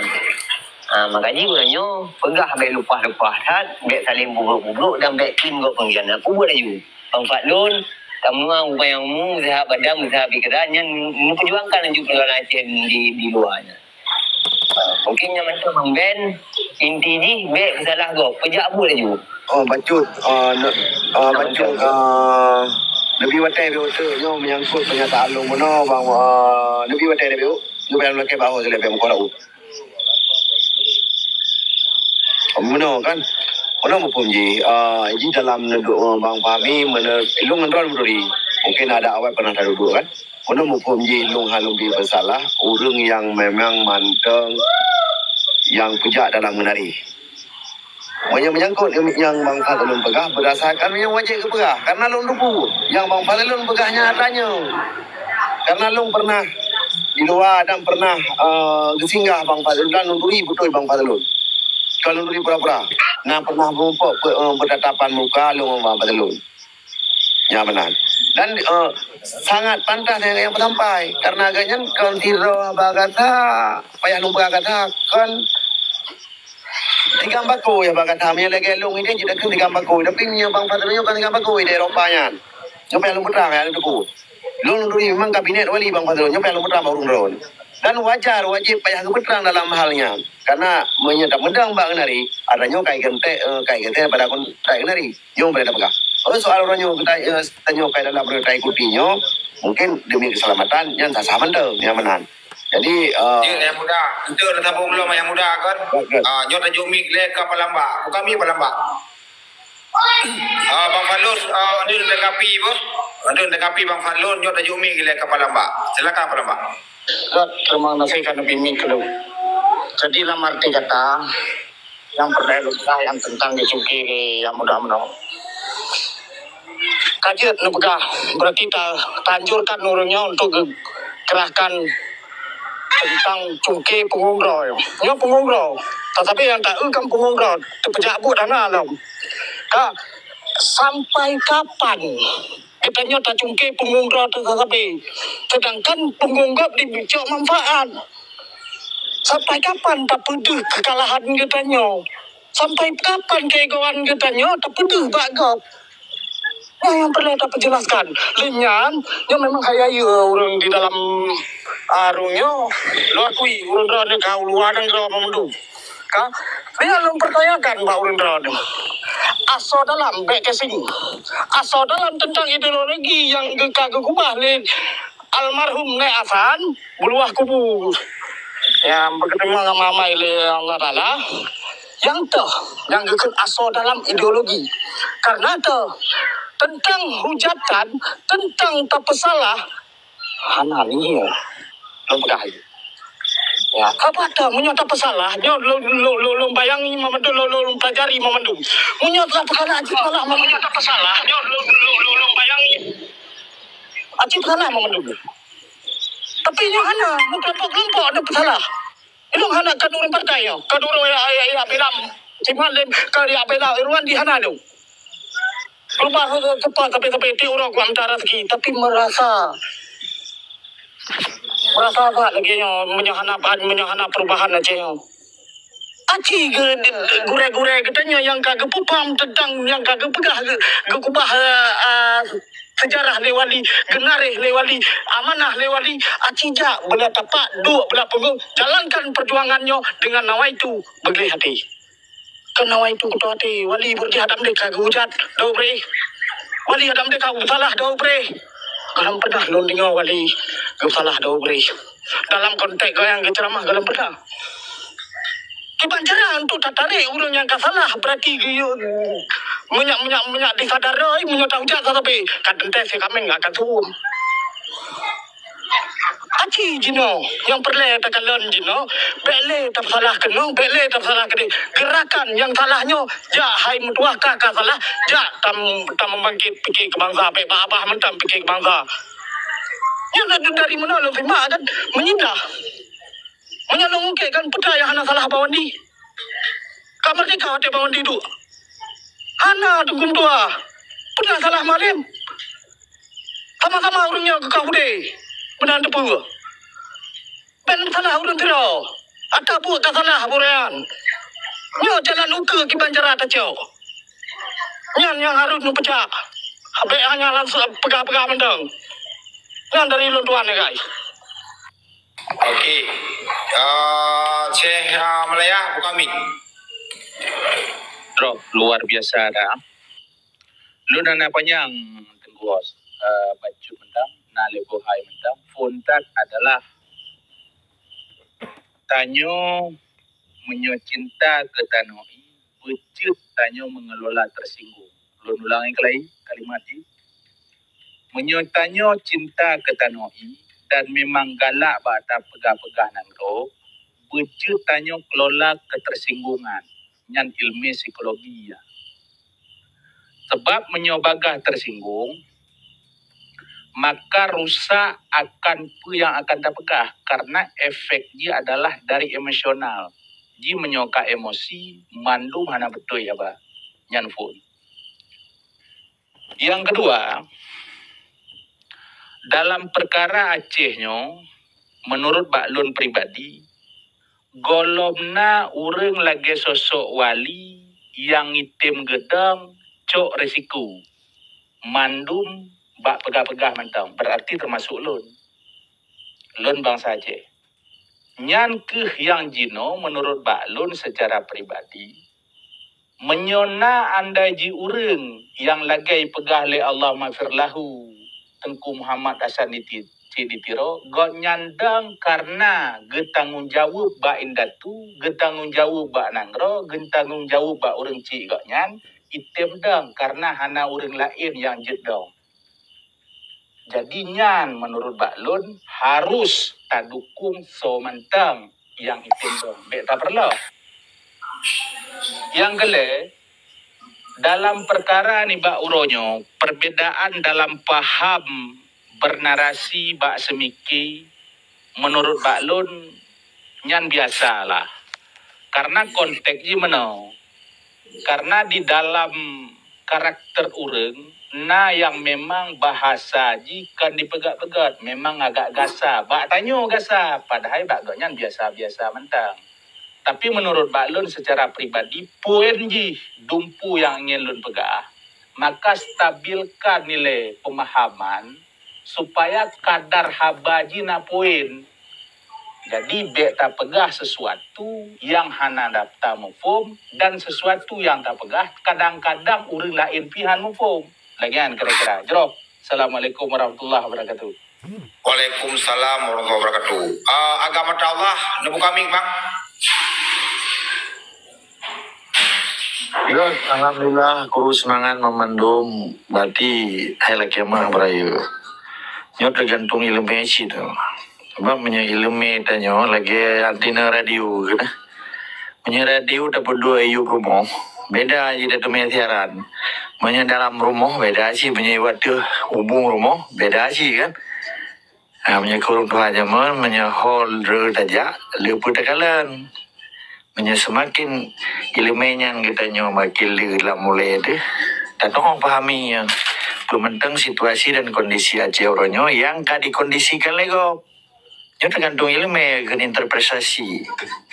Ha, makajih uroe nyoe peugah bèk lumpah-lumpah that, bèk saléng bubrok-bubrok dan bèk klim gob pengkhianat. Peubuet laju. Bang Fadlon, tameunyoe upaya umu, meusehat badan, meusehat pikeran, nyan meupeujuangkan laju peursoalan Aceh di, di luwa nyan. Mungkin nyang mantong Bang Ben, inti jih bèk peusalah gob, peujak buet laju. Oh, bacut. Ah, ne-, ah, bacut. Ah, neubi watèe bèk uteuk nyoe menyangkut pernyataan lôn bunoe, Bang, ah, neubi watèe bèk u, neubi lakèe bahô silèe bèk meukola u. Meunoe kan? Meunoe muphom jih. Ah, jih dalam neuduek, ah, Bang Fahmi, meunoe, lôn ngon droeneuh meuturi. Mungkin ada awai pernah taduek kan? Meunoe muphom jih lôn hana lôn bi peusalah, ureueng nyang memang mantong nyang peujak dalam geunari. Meunyoe meunyangkot ngon nyang Bang Fadlon peugah, beurasai kan nyang wajéb geupeugah, karna lôn teupeu nyang Bang Fadlon peugah nyan atra nyoe. Karna lôn pernah di luwa dan pernah, eh, geusinggah Bang Fadlon dan lôn turi beutôi Bang Fadlon. Kon lôn turi pura-pura. Na pernah meureumpok pe-, eh, beutatapan muka lôn ngon Bang Fadlon. Nyan meunan. Dan, eh, sangat pantas nyang, nyang peusampai. Karna gobnyan kon sidroe haba gata, payah lôn peugah gata, kon tigam bakôi haba gata. Meunyoe lagèe lôn idéh, jeuet takheun tigam bakôi. Tapi meunyoe Bang Fadlon nyoe kon tigam bakôi di Eropa nyan. Nyoe payah lôn peutrang, ya, lôn teupeu. Lôn turi memang kabinet wali Bang Fadlon, nyoe payah lôn peutrang bak ureueng droe. Dan wajar, wajéb payah geupeutrang dalam hal nyan. Karna meunyoe tapeudong bak geunari, atra nyoe ka igeuntek, eh, ka igeuntek pada kontrak geunari. Nyoe boleh tapeugah. Oh, soal uroe nyoe geutanyoe, eh, tanyoe kai dalam uroe taikuti nyoe, mungkin demi keselamatan nyan sah-sah mantong, nyan meunan. Jadi, eh, Jeuet, Ayah Muda. Enteuk na sambông lom, Ayah Muda, kan? Baik, baik. Ah, nyoe tajok mik lé keu Palamba. Buka mik Palamba. Ah, Bang Fadlon, ah, ada tanggapi apa? Ada tanggapi Bang Fadlon, nyoe tajok mik lé keu Palamba. Silakan, Palamba. Terima kasih kerana mik dulu. Jadi, dalam arti kata, nyang peureulèe lôn peugah nyang teuntang geucungke lé Ayah Muda meunoe. Ka jeuet neupeugah, berarti ta-, taanjurkan ureueng nyoe untuk geukerahkan teuntang cungke punggong droe. Nyoe punggong droe. Tatapi nyang ta-eu kan punggong droe, teupeujak buet hana lom. Ka, sampai kapan geutanyoe tacungke punggong droe teuh sabe, seudangkan punggong gob jicok manfaat? Sampai kapan tapeudeuh keukalahan geutanyoe? Sampai kapan keuegoan geutanyoe tapeudeuh bak gob? Nyan nyang peureulèe tapeujelaskan. Lé nyan, nyoe memang hana yue ureueng di dalam, ah, arung nyoe, lôn akui, ureueng droeneuh ka u luwa nanggroe mandum. Ka, nyan lôn peutanyakan bak ureueng droeneuh. Asoe dalam bèk gasing. Asoe dalam teuntang ideologi nyang geu-, ka geukeubah lé almarhum Nèk Hasan, Beuluwah kubu nyang beugeuteumeung amai lé Allah Taala, nyang toh nyang geukheun asoe dalam ideologi. Karena toh teuntang hujatan, teuntang tapeusalah, hana nihée lôn peugah lé. Ya, apa toh meunyoe tapeusalah, nyoe lôn, lôn, lôn, lôn bayangi mandum, lôn, lôn, lôn pelajari mandum. Meunyoe tapeusalah, cit salah mandum. Meunyoe tapeusalah, nyoe lôn, lôn, lôn, lôn bayangi. Aci peusalah mandum. Tapi nyoe hana, meukelompok-kelompok na peusalah. Ilong hana ka ureueng partai nyoe, ka ureueng ya, ya, ya, bela. Simat lé ka ya bela Irwan di hana nyoe. Berubah ke, ke, ke, tapi, tapi, ti urang ku antara rezeki, tapi merasa, merasa apa lagi nyoe, meunyoe hana, meunyoe hana perubahan Aceh nyoe. Aci ge-, gurèe-gurèe geutanyoe nyang ka geupeupaham teuntang nyang ka geupeugah ge-, geukubah, eh, eh, seujarah lé wali, geunaréh lé wali, amanah lé wali, aci jak beulat tapak, duek beulat punggong, jalankan perjuangan nyoe dengan nawaitu beugléh até. Peunawa itu kutoh até, wali beurjih Adam deh ka geujat, dau breh. Wali Adam deh ka geusalah, dau breh. Gohlom pernah lôn deungoe wali geusalah, dau breh. Dalam konteks goyang geuceramah gohlom pernah. Kiban cara untuk tatarék ureuëng nyang ka salah, berarti geuyue meunyak, meunyak, meunyak disadar doi, meunyoe tahujat sasabe, ka teuntée si kaméng akan suwom. Aci jinoe nyang peureulée takalon jinoe, bék lé tapeusalah keunoe, bék lé tapeusalah keudeh. Gerakan nyang salah nyoe, jak hai meutuwah ka, ka salah, jak tam-, tameubangkét pike keu bansa, bék babah mantong pike keu bansa. Nyoe dari meunoe lôn simak dan meunyidah. Meunyoe lôn ungkét kan peue nyang hana salah Bang Wandi. Ka meurdeka watée Bang Wandi duek. Hana Teungku Meutuah. Peue nyang salah Malém. Sama-sama ureuëng nyoe geukaih udée. Meunan teupeue. Bék salah ureuëng sidroe. Ata buet ka salah ureuëng nyan. Nyoe jalan ukeue kiban cara tacok. Nyan nyang harôh neupeucah. Bék hanya langsung peugah-peugah mantong. Nyan dari lôn tuan, ya, guys. Okey. Ah, Syekh, ah, Malaya, buka mic. Drop luar biasa dah. Lôn hana panyang, Teungku Host. Ah, bacut mantong, na lé boh hai mantong. Phôn that adalah tanyoe meunyoe cinta keu tanoh i, beujeuet tanyoe mengelola tersinggung. Lôn ulangi keulai kalimat jih. Meunyoe tanyoe cinta keu tanoh i dan memang galak bak tapeugah-peugah nanggroe, beujeuet tanyoe kelola ketersinggungan. Nyan ilmu psikologi, ya. Sebab meunyoe bagaih tersinggung, maka rusak akan peue nyang akan tapeugah, karena efek jih adalah dari emosional. Ji meunyoe ka emosi, mandum hana beutôi haba. Nyan phôn. Nyang keudua, dalam peukara Aceh nyoe, meunurot bak lôn pribadi, gohlom na ureuëng lagée sosok wali nyang item geudong cok risiko mandum bak peugah-peugah mantong, beurarti teumasok lôn. Lôn bansa Aceh. Nyan kheueh nyang jinoe meunurot bak lôn seucara pribadi, meunyoe na andai ji ureuëng nyang lagée peugah lé Allahummaghfir lahu Teungku Muhammad Hasan di Ti-, Cik di Tiro, gobnyan dong kareuna geutanggong jaweueb bak indatu, geutanggong jaweueb bak nanggroe, geutanggong jaweueb bak ureuëng cik gobnyan, item dong kareuna hana ureuëng laén nyang jeuet dong. Jadi nyan meunurot bak lôn harôh tadukong soe mantong nyang item dong, bék tapeureulée. Nyang keulhée, dalam peukara nibak uroe nyoe, perbedaan dalam paham bernarasi bak seumike, meunurot bak lôn, nyan biasalah. Kareuna konteks jih meunoe. Kareuna di dalam karakter ureuëng, na nyang memang bahasa jih kon dipeugét-peugét, memang agak gasa. Bak tanyoe gasa, padahai bak gobnyan biasa-biasa mantong. Tapi meunurot bak lôn seucara pribadi, poin jih dumpu nyang ingin lôn peugah, maka stabilkan nilai pemahaman supaya kadar haba jih na poin. Jadi, bék tapeugah sesuatu nyang hana dap-, tamuphom dan sesuatu nyang tapeugah kadang-kadang ureuëng laén pih han muphom. Lagée nyan kira-kira. Jroh. Assalamualaikum warahmatullahi wabarakatuh. Waalaikumsalam warahmatullahi wabarakatuh. Ah, agama Allah, neubuka mic, Bang. Ya, alhamdulillah, kru seumangat meumandum, berarti hai lakée meuh beuraya. Nyoe teugantung iéleumé cit. Sabab meunyoe iéleumé tanyoe lagée antena radio keuh. Meunyoe radio tapeuduek i yup rumoh, beda jih tateumé siaran. Meunyoe dalam rumoh, beda cit. Meunyoe i ateueh ubung rumoh, beda cit kan. Ha, meunyoe keu ureuëng tuha jameun, meunyoe hol re tajak, le peue takalon. Meunyoe seumaken iéleumé nyan geutanyoe makin le lam ulée teuh, tanyoe pahami nyan. Peue mantong situasi dan kondisi Aceh uroe nyoe nyang ka dikondisikan lé gob. Nyoe teugantung iéleumé keu interpretasi,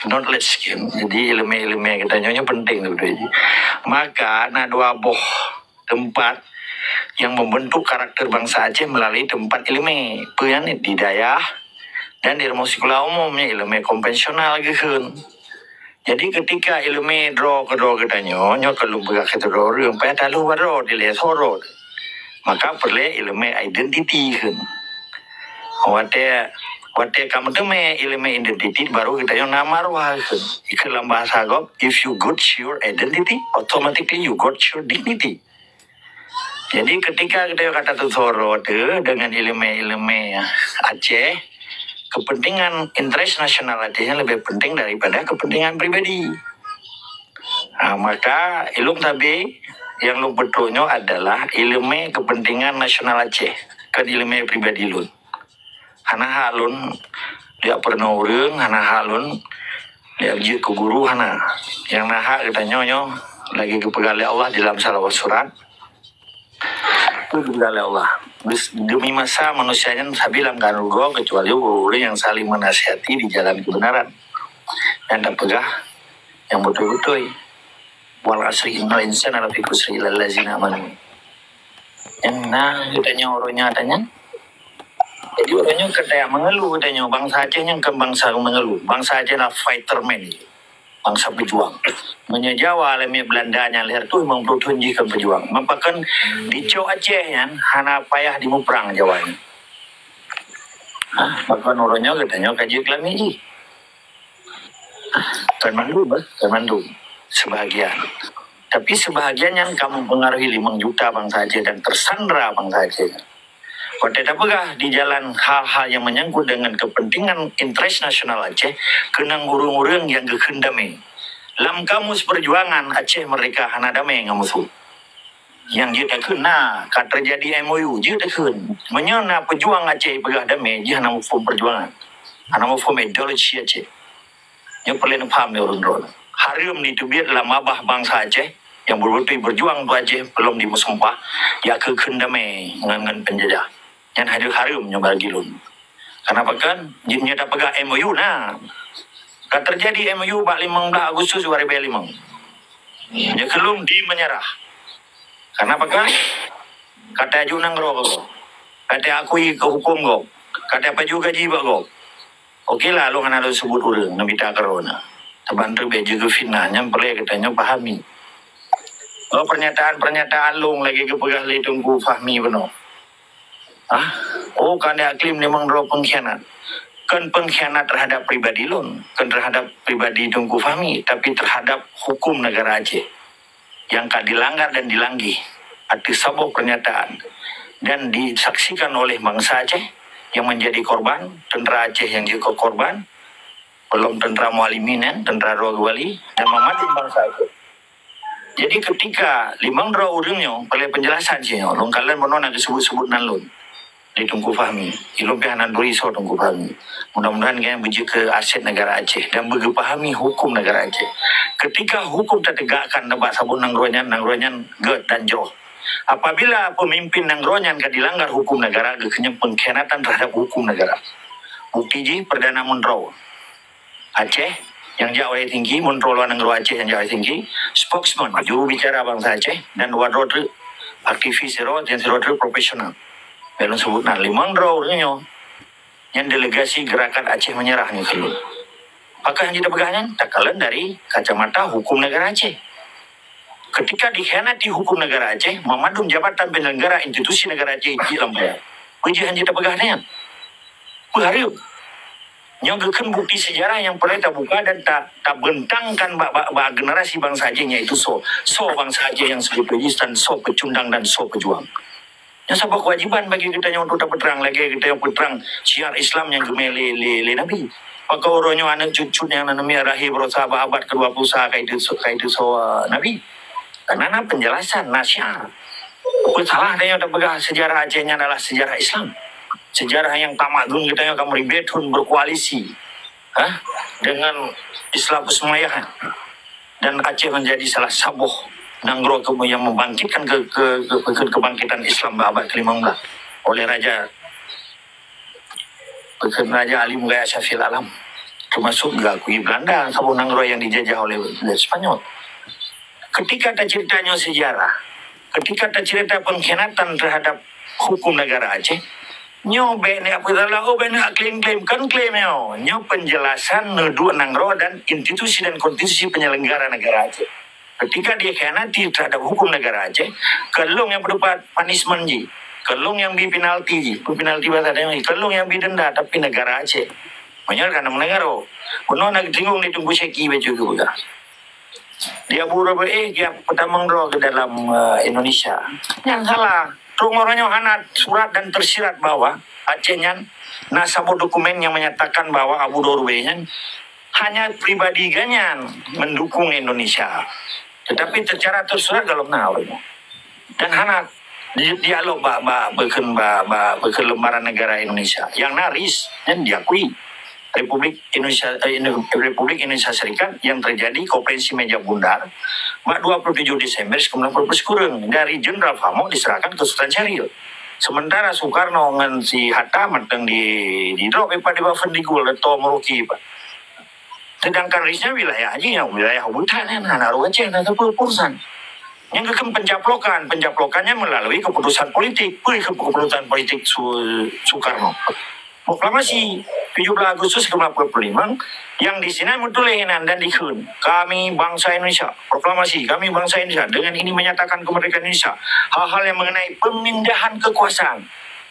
knowledge kan. Jadi iéleumé-iéleumé geutanyoe nyoe penting beutôi. Maka na dua boh teumpat nyang membentuk karakter bangsa Aceh melalui teumpat iéleumé. Peue nyan di dayah dan di rumoh sikula umum, nyan iéleumé konvensional geukheun. Jadi ketika iéleumé droe keudroe geutanyoe, nyoe ka lôn peugah keu droe ureuëng, payah taloh bak droe dilée soroe. Maka peureulée iéleumé identiti kheun. Watée watée ka meuteumé iéleumé identiti, baru geutanyoe na marwah kheun. Ikheun lam bahasa gob, if you got your identity, automatically you got your dignity. Jadi ketika geutanyoe ka tatusoe droe teuh dengan iéleumé-iéleumé Aceh, kepentingan interest nasional Aceh nyan lebih penting daripada kepentingan pribadi. Ha, maka ilôn tabi nyang lôn peutrok nyoe adalah iéleumé kepentingan nasional Aceh, kon iéleumé pribadi lôn. Hana hak lôn jak peurunoe ureuëng, hana hak lôn jak jeuet keu guru, hana. Nyang na hak geutanyoe nyoe lagée geupeugah lé Allah di lam salah surat. Peue geupeugah lé Allah? Bis-, demi masa manusia nyan sabe lam keuadaan rugoe, kecuali ureuëng-ureuëng nyang saling menasihati di jalan kebenaran. Nyang tapeugah nyang beutôi-beutôi. Wal asri innal insana lafi khusri illa allazina amanu. Nyang na geutanyoe uroe nyoe ata nyan. Jadi uroe nyoe ka tajak meungeuluh geutanyoe, bansa Aceh nyan kon bansa meungeuluh. Bansa Aceh na fighter man. Bansa peujuang. Meunyoe Jawa lé miet Beulanda nyan lhée reutôh limong ploh thon jih kon peujuang. Meupakan dicok Aceh nyan hana payah dimuprang Jawa nyan. Hah, pakon uroe nyoe geutanyoe ka jeuet keu lamiet jih. Kon mandum, eh, kon mandum. Sebahagian. Tapi sebahagian nyan ka mempengaruhi limong juta bansa Aceh dan tersandra bansa Aceh. Watée tapeugah di jalan hal-hal nyang menyangkut dengan kepentingan interest nasional Aceh, keunong ureuëng-ureuëng nyang geukheun damé. Lam kamus perjuangan Aceh Merdeka hana damé ngon musoh. Nyang jeuet takheun na, ka teujadi M O U, jeuet takheun. Meunyoe na peujuang Aceh peugah damé, jih hana muphom perjuangan. Hana muphom ideologi Aceh. Nyoe peureulée neupaham lé ureuëng droe. Hareuem jiteubiet lam babah bansa Aceh nyang beutôi-beutôi beujuang untuk Aceh, peulom jimeusumpah jak keu kheun damé ngon, ngon peunjajah. Nyan hareuem, hareuem nyoe bagi lôn. Kenapa kan? Jih nyoe tapeugah M O U na. Ka teujadi M O U bak limong blaih Agustus dua ribu limong. Nyoe keu lôn di meunyeurah. Kenapa kan? Ka tajok nanggroe keu gob. Ka taakui keu huköm gob. Ka tapajoh gaji bak gob. Oke lah, lôn hana lôn seubut ureuëng, neumita keudroe na. Teuma teubeh jeuet keu fitnah, nyan peureulée geutanyoe pahami. Oh, pernyataan-pernyataan lôn lagée geupeugah lé Teungku Fahmi bunoe. Ah, oh, ka neuklaim limong droe pengkhianat. Kon pengkhianat terhadap pribadi lôn, kon terhadap pribadi Teungku Fahmi, tapi terhadap hukum negara Aceh yang ka dilanggar dan dilanggih ateueh saboh pernyataan dan disaksikan oleh bangsa Aceh yang menjadi korban, tentara Aceh yang jeuet keu korban, peulom tentara Mualimin, eh, tentara droe geuwali, dan meumandum bangsa Aceh. Jadi ketika limong droe ureuëng nyoe, peureulée penjelasan cit nyoe, lôn kalon bunoe na geuseubut-seubut nan lôn. Di Teungku Fahmi. Ilôn pih hana turi soe Teungku Fahmi. Mudah-mudahan gobnyan beujeuet keu aset negara Aceh dan beugeupahami hukum negara Aceh. Ketika hukum tategakkan bak saboh nanggroe nyan, nanggroe nyan gét dan jroh. Apabila pemimpin nanggroe nyan ka dilanggar hukum negara, geukheun nyan pengkhianatan terhadap hukum negara. Bukti jih Perdana Menteri Aceh nyang jak u Helsinki, Menteri Luar Negeri Aceh nyang jak u Helsinki, spokesman, juru bicara bangsa Aceh, dan dua droe teuk aktivis sidroe, dan sidroe teuk profesional. Lôn seubut nan limong droe ureuëng nyoe. Nyan delegasi Gerakan Aceh Menyerah nyoe keu lôn. Pakon nyang jipeugah nyan? Takalon dari kacamata hukum negara Aceh. Ketika dikhianati hukum negara Aceh, meumandum jabatan penyelenggara institusi negara Aceh jeuet lam bahaya. Peue jih hana tapeugah nyan? Peue hareuem? Nyoe geukheun bukti sejarah nyang peureulée tabuka dan ta-, tabentangkan bak, bak, bak generasi bangsa Aceh, yaitu soe, soe bangsa Aceh nyang seubeutôi jih dan soe peucundang dan soe peujuang. Nyan saboh keuwajiban bagi geutanyoe untuk tapeutrang, lagée geutanyoe peutrang syiar Islam nyang geumé lé, lé, lé Nabi. Pakon uroe nyoe aneuëk cut-cut nyang na neumiet lahé baroesa bak abad kedua puluh sa ka itu, ka itu soe Nabi. Karena na penjelasan, na syiar. Peue salah tanyoe tapeugah sejarah Aceh nyan adalah sejarah Islam. Sejarah nyang tamat gun geutanyoe ka meuribée thon berkoalisi, ha, dengan Islam Usmaiyah. Dan Aceh menjadi salah saboh nanggroe ke-, yang membangkitkan ke-, ke-, ke-, ke-, kebangkitan Islam abad kelimong belas oleh Raja, Raja Alim Gaya Syafil Alam, termasuk geukui Belanda, saboh nanggroe yang dijajah oleh, oleh Spanyol. Ketika tacerita nyoe sejarah, ketika tacerita pengkhianatan terhadap hukum negara Aceh, Nyoe bék neuk peugah, "Oh, bék neuk klaim-klaim." Kon klaim nyoe. Nyoe penjelasan neuduek nanggroe dan institusi dan konstitusi penyelenggara negara Aceh. Ketika dia khianati terhadap hukum negara Aceh, kon lôn nyang peudeupat punishment jih. Kon lôn nyang bi penalti jih, penalti bahasa Aceh, kon lôn nyang bi denda, tapi negara Aceh. Meunyoe ka na meunanggroe. Bunoe na geusinggung di Teungku Syeki bacut geupeugah. Di Abu Rabi'ah dia peutamong droe ke dalam, eh, Indonesia. Nyan salah. Trok uroe nyoe hana surat dan tersirat bahwa Aceh nyan na saboh dokumen yang menyatakan bahwa Abu Rabi'ah nyan hanya pribadi gobnyan mendukung Indonesia. Tetapi secara tersurat galom na uroe nyoe. Dan hana di-, dialog bak, bak, bak, bak, bak lembaran negara Indonesia. Yang na RIS nyan diakui. Republik Indonesia, eh, Indo-, Republik Indonesia Serikat yang terjadi konferensi meja bundar bak dua puluh tujuh Desember seribu sembilan ratus dua puluh sembilan dari Jenderal Fahmo diserahkan ke Sultan Syahrir. Sementara Soekarno ngon si Hatta mantong di, di drop, eh, Pak, di Bafen di Gul, Dato Merauke, Pak. Sedangkan RIS nyan wilayah jih, nyan wilayah Bhutan nyan, hana rôh Aceh, hana sapeue urusan. Nyan geukheun pencaplokan, pencaplokan nyan melalui keputusan politik. Peue keputusan politik Su-, Soekarno? Proklamasi tujuh belas Agustus seribu sembilan ratus empat puluh lima, yang di sinan meutuléh inan dan dikheun, "Kami bangsa Indonesia." Proklamasi, "Kami bangsa Indonesia." Dengan ini menyatakan kemerdekaan Indonesia. Hal-hal yang mengenai pemindahan kekuasaan.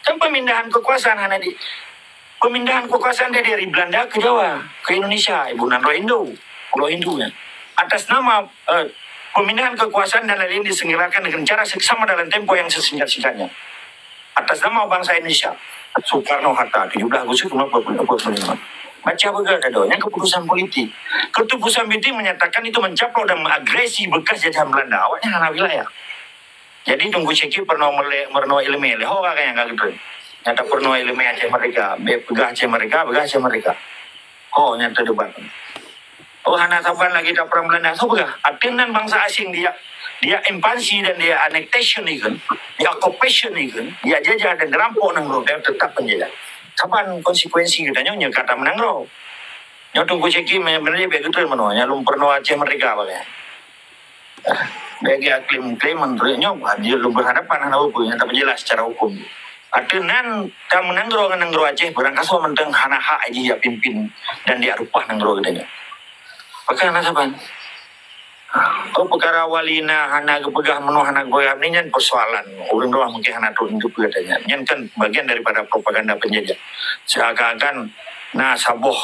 Dan pemindahan kekuasaan hana di-, pemindahan kekuasaan dari Belanda ke Jawa, ke Indonesia, ibu nan roh Indo, Pulau Hindu nyan. Atas nama, eh, pemindahan kekuasaan dan lain-lain diselenggarakan dengan cara seksama dalam tempo yang sesingkat-singkatnya. Atas nama bangsa Indonesia, Soekarno Hatta, tujuh belas Agustus seribu sembilan ratus empat puluh lima. Baca beugah dah, nyan keputusan politik. Keputusan politik menyatakan itu mencaplok dan mengagresi bekas jajahan Belanda. Awaknyan hana wilayah. Jadi Teungku Syeki peurunoe mele-, meurunoe ileumèe lé ho ka nyang ka geutreun. Nyata peurunoe ileumèe Aceh Merdeka, bèk peugah Aceh Merdeka, peugah Aceh Merdeka. Ho nyang teudebat. Oh, hana saban lagi tapeurang Belanda. Soe peugah? Ateueh nan bangsa asing dia, dia invasi dan dia annexation ikheun, dia occupation ikheun, dia jajah dan dirampok nanggroe, dia tetap penjajah. Saban konsekuensi geutanyoe nyoe ka tameunanggroe. Nyoe Teungku Syeki me-, meunyoe bèk geutreun meunoe, nyan lôn peurunoe Aceh Merdeka bagai. Bagi klaim-klaim menurut nyoe, dia lôn berhadapan hana apa-apa, nyang tapeujelas secara hukum. Ateueh nan ka meunanggroe ngon nanggroe Aceh, beurangkasoe mantong hana hak jih jak pimpin dan jak rupah nanggroe geutanyoe. Pakon hana saban? Oh, peukara wali na hana geupeugah meunoe, hana geupeugah meunoe, nyan persoalan. Ureueng droe mungkin hana trok geuteupeue gata nyan. Nyan kan bagian daripada propaganda penjajah. Seakan-akan na saboh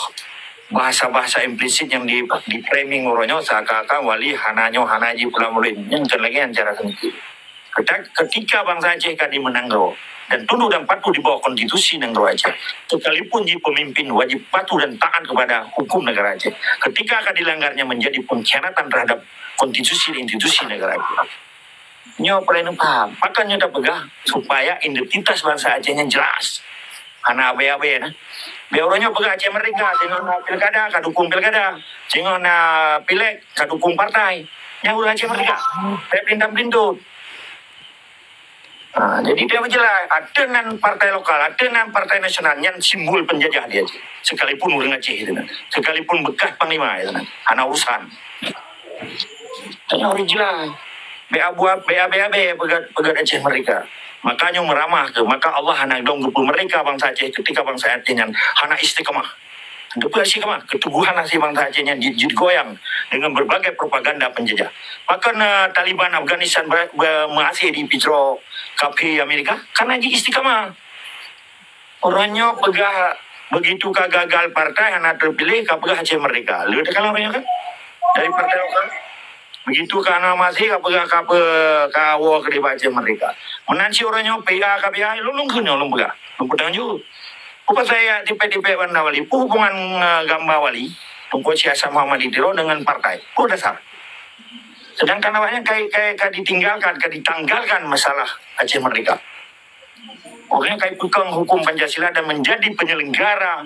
bahasa-bahasa implisit nyang di, di-framing uroe nyoe seakan-akan wali hana nyoe hana jih pulang murid. Nyan kan lagèe nyan cara seumiké. Keta-, ketika bangsa Aceh ka dimeunanggroe dan tunduk dan patuh di bawah konstitusi nanggroe Aceh, sekalipun jih pemimpin wajib patuh dan taat kepada hukum negara Aceh. Ketika ka dilanggarnya menjadi pengkhianatan terhadap konstitusi dan institusi negara Aceh. Nyoe peureulèe neupaham. Pakon nyoe tapeugah supaya identitas bansa Aceh nyan jelas. Hana abèe-abèe na. Bèk uroe nyoe peugah Aceh Merdeka, singoh na pilkada ka dukung pilkada, singoh na pileg ka dukung partai. Nyan ureueng Aceh Merdeka. Bèk peulintang-peulintang. Ha, jadi dia berjelas, ateueh nan partai lokal, ateueh nan partai nasional, nyan simbol penjajah dia. Sekalipun ureueng Aceh itu nan, sekalipun bekas panglima itu nan, hana urusan. Tanya ureueng jelas. Bèk abu-, bèk abèe-abèe peugah, peugah Aceh Merdeka. Makanya meuramah ke, maka Allah hana dong geupeu merdeka bansa Aceh ketika bansa Aceh nyan hana istiqamah. Geupeu istiqamah, keteguhan hati bansa Aceh nyan jeuet, jeuet goyang dengan berbagai propaganda penjajah. Pakon, eh, Taliban Afghanistan ber-, ber-, meuaséh di pitroe kafé Amerika? Karena jih istiqamah. Uroe nyoe peugah begitu ka gagal partai hana terpilih, ka peugah Aceh Merdeka. Le teukalah uroe nyoe kan? Dari partai lokal. Begitu ka hana meuaséh, ka peugah ka pe-, ka woe keudéh bak Aceh Merdeka. Meunan cit uroe nyoe P A ka P A, lôn, lôn kheun nyoe lôn peugah. Lôn peutanyong jaweueb. Peue pasai jak tipék-tipék banda wali? Peue hubungan ngon gamba wali? Teungku Syekh Hasan Muhammad di Tiro dengan partai. Peue dasar? Sedangkan awaknyan ka, ka, ka ditinggalkan, ka ditanggalkan masalah Aceh Merdeka. Awaknyan ka ipeukong hukum Pancasila dan menjadi penyelenggara,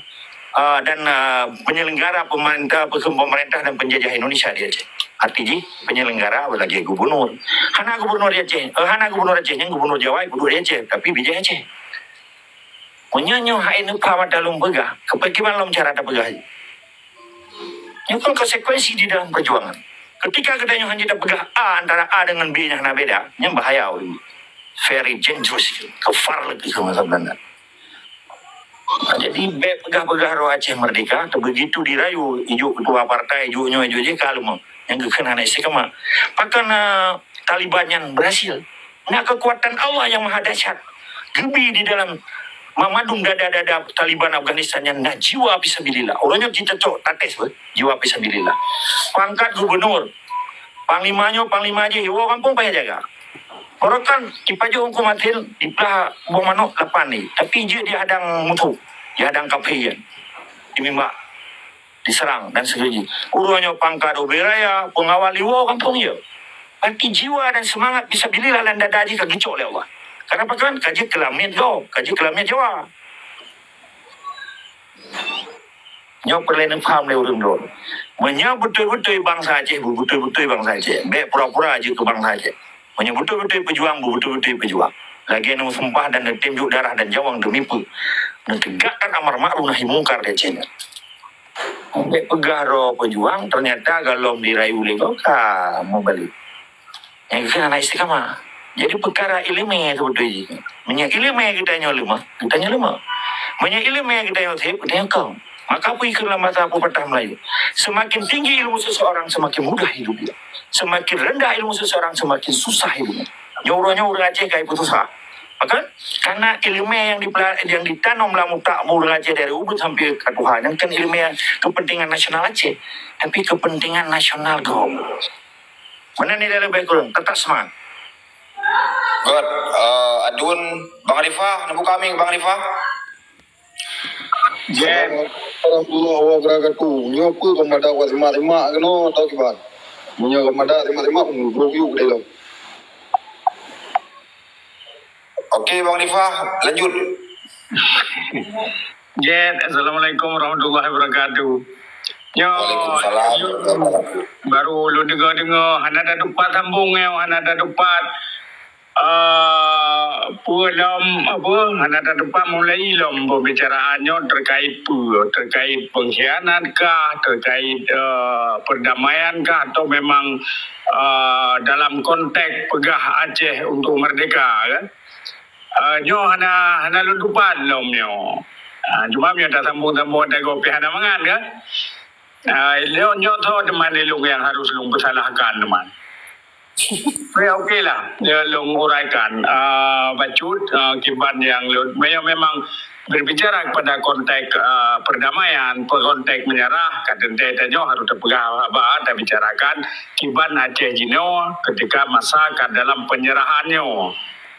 uh, dan, uh, penyelenggara pemerintah, pemerintah dan penjajah Indonesia di Aceh. Arti jih penyelenggara lagèe gubernur. Hana gubernur di Aceh, eh, hana gubernur Aceh, nyan gubernur Jawa, gubernur di Aceh, tapi bijéh Aceh. Meunyoe nyoe hai neupaham ata lôn peugah, keu pakriban lom cara tapeugah jih. Nyoe kan konsekuensi di dalam perjuangan. Ketika geutanyoe hana tapeugah A antara A dengan B nyang hana beda, nyan bahaya. Very dangerous. Kufar lagi sama sebenarnya. Jadi, bèk peugah-peugah droe Aceh merdeka, begitu dirayu, ijok ketua partai, ijok nyoe, ijok jih, ka leumoh. Nyang geukheun hana istiqamah. Pakon, eh, Taliban nyan berhasil? Na kekuatan Allah yang maha dahsyat. Geubi di dalam mandum dada-dada Taliban Afghanistan nyan na jiwa fisabilillah. Uroe nyoe jicocok tates beuh, jiwa fisabilillah. Pangkat gubernur, panglima nyoe, panglima jih, iwoe gampông payah jaga. Barokan ipajoh huköm adil, iplah boh manok lapan ni. Tapi jeuet dihadang musoh, dihadang kafé nyan. Di mimbak, diserang dan sebagainya. Uroe nyoe pangkat ubé raya, pengawal iwoe gampông, ya. Tapi jiwa dan semangat fisabilillah lam dada jih ka geucok lé Allah. Kenapa kan? Ka jeuet keu lamiet gob, ka jeuet keu lamiet Jawa. Nyoe peureulèe neupaham lé ureueng droe. Meunyoe beutôi-beutôi bansa Aceh, beutôi-beutôi bansa Aceh. Bèk pura-pura jeuet keu bansa Aceh. Meunyoe beutôi-beutôi peujuang, beutôi-beutôi peujuang. Lagèe neuseumpah dan neutem jok darah dan nyawöng demi peue? Neutegakkan amar ma'ruf nahi mungkar di Aceh nyoe. Bèk peugah droe peujuang, ternyata golom dirayu lé gob ka meubalek. Nyang geukheun hana istiqamah. Jadi, peukara ileumèe seubeutôi jih. Meunyoe ileumèe geutanyoe leumoh, geutanyoe leumoh. Meunyoe ileumèe geutanyoe sép, geutanyoe kong. Maka peue ikheun lam basa pepatah Melayu, semakin tinggi ilmu seseorang, semakin mudah hidup dia. Semakin rendah ilmu seseorang, semakin susah hidupnya. Nyoe uroe nyoe ureueng Aceh ka ipeususah. Maka, karena ileumèe nyang dipela-, nyang ditanom lam utak ureueng Aceh dari ubit sampai ka tuha, nyan kon ileumèe kepentingan nasional Aceh, tapi kepentingan nasional gob. Meunan nilai leubeh kureueng, teutap semangat. Good. Eh, adun, Bang Rifah, neubuka mic Bang Rifah. Jep. Assalamualaikum warahmatullahi wabarakatuh. Nyoe peue ka madak wat simak-simak keunoe atau kiban? Meunyoe ka madak simak-simak, mubrok yuk deh lom. Oke, Bang Rifah, lanjut. Jep, assalamualaikum warahmatullahi wabarakatuh. Nyoe, Waalaikumsalam. Baru ulôn deungoe-deungoe, hana tatupat sambung nyoe, hana tatupat, eh, peue lom, apa, hana tatupat mulai lom pembicaraan nyoe terkait peue, terkait pengkhianat kah, terkait, eh, perdamaian kah, atau memang, eh, dalam konteks peugah Aceh untuk merdeka, kan? Eh, nyoe hana, hana lôn tupat lom nyoe. Ah, cuma meunyoe tasambong-sambong ata gob pih hana mangat, kan? Ah, nyoe, nyoe tho teuma lé lôn nyang harus lôn peusalahkan teuma. Oke, oke lah, ya, lôn uraikan, ah, bacut, ah, kiban nyang lôn, meunyoe memang berbicara kepada konteks, ah, perdamaian, konteks menyerah, ka teuntèe tanyoe harus tapeugah haba, tabicarakan kiban Aceh jinoe ketika masa ka dalam penyerahan nyoe.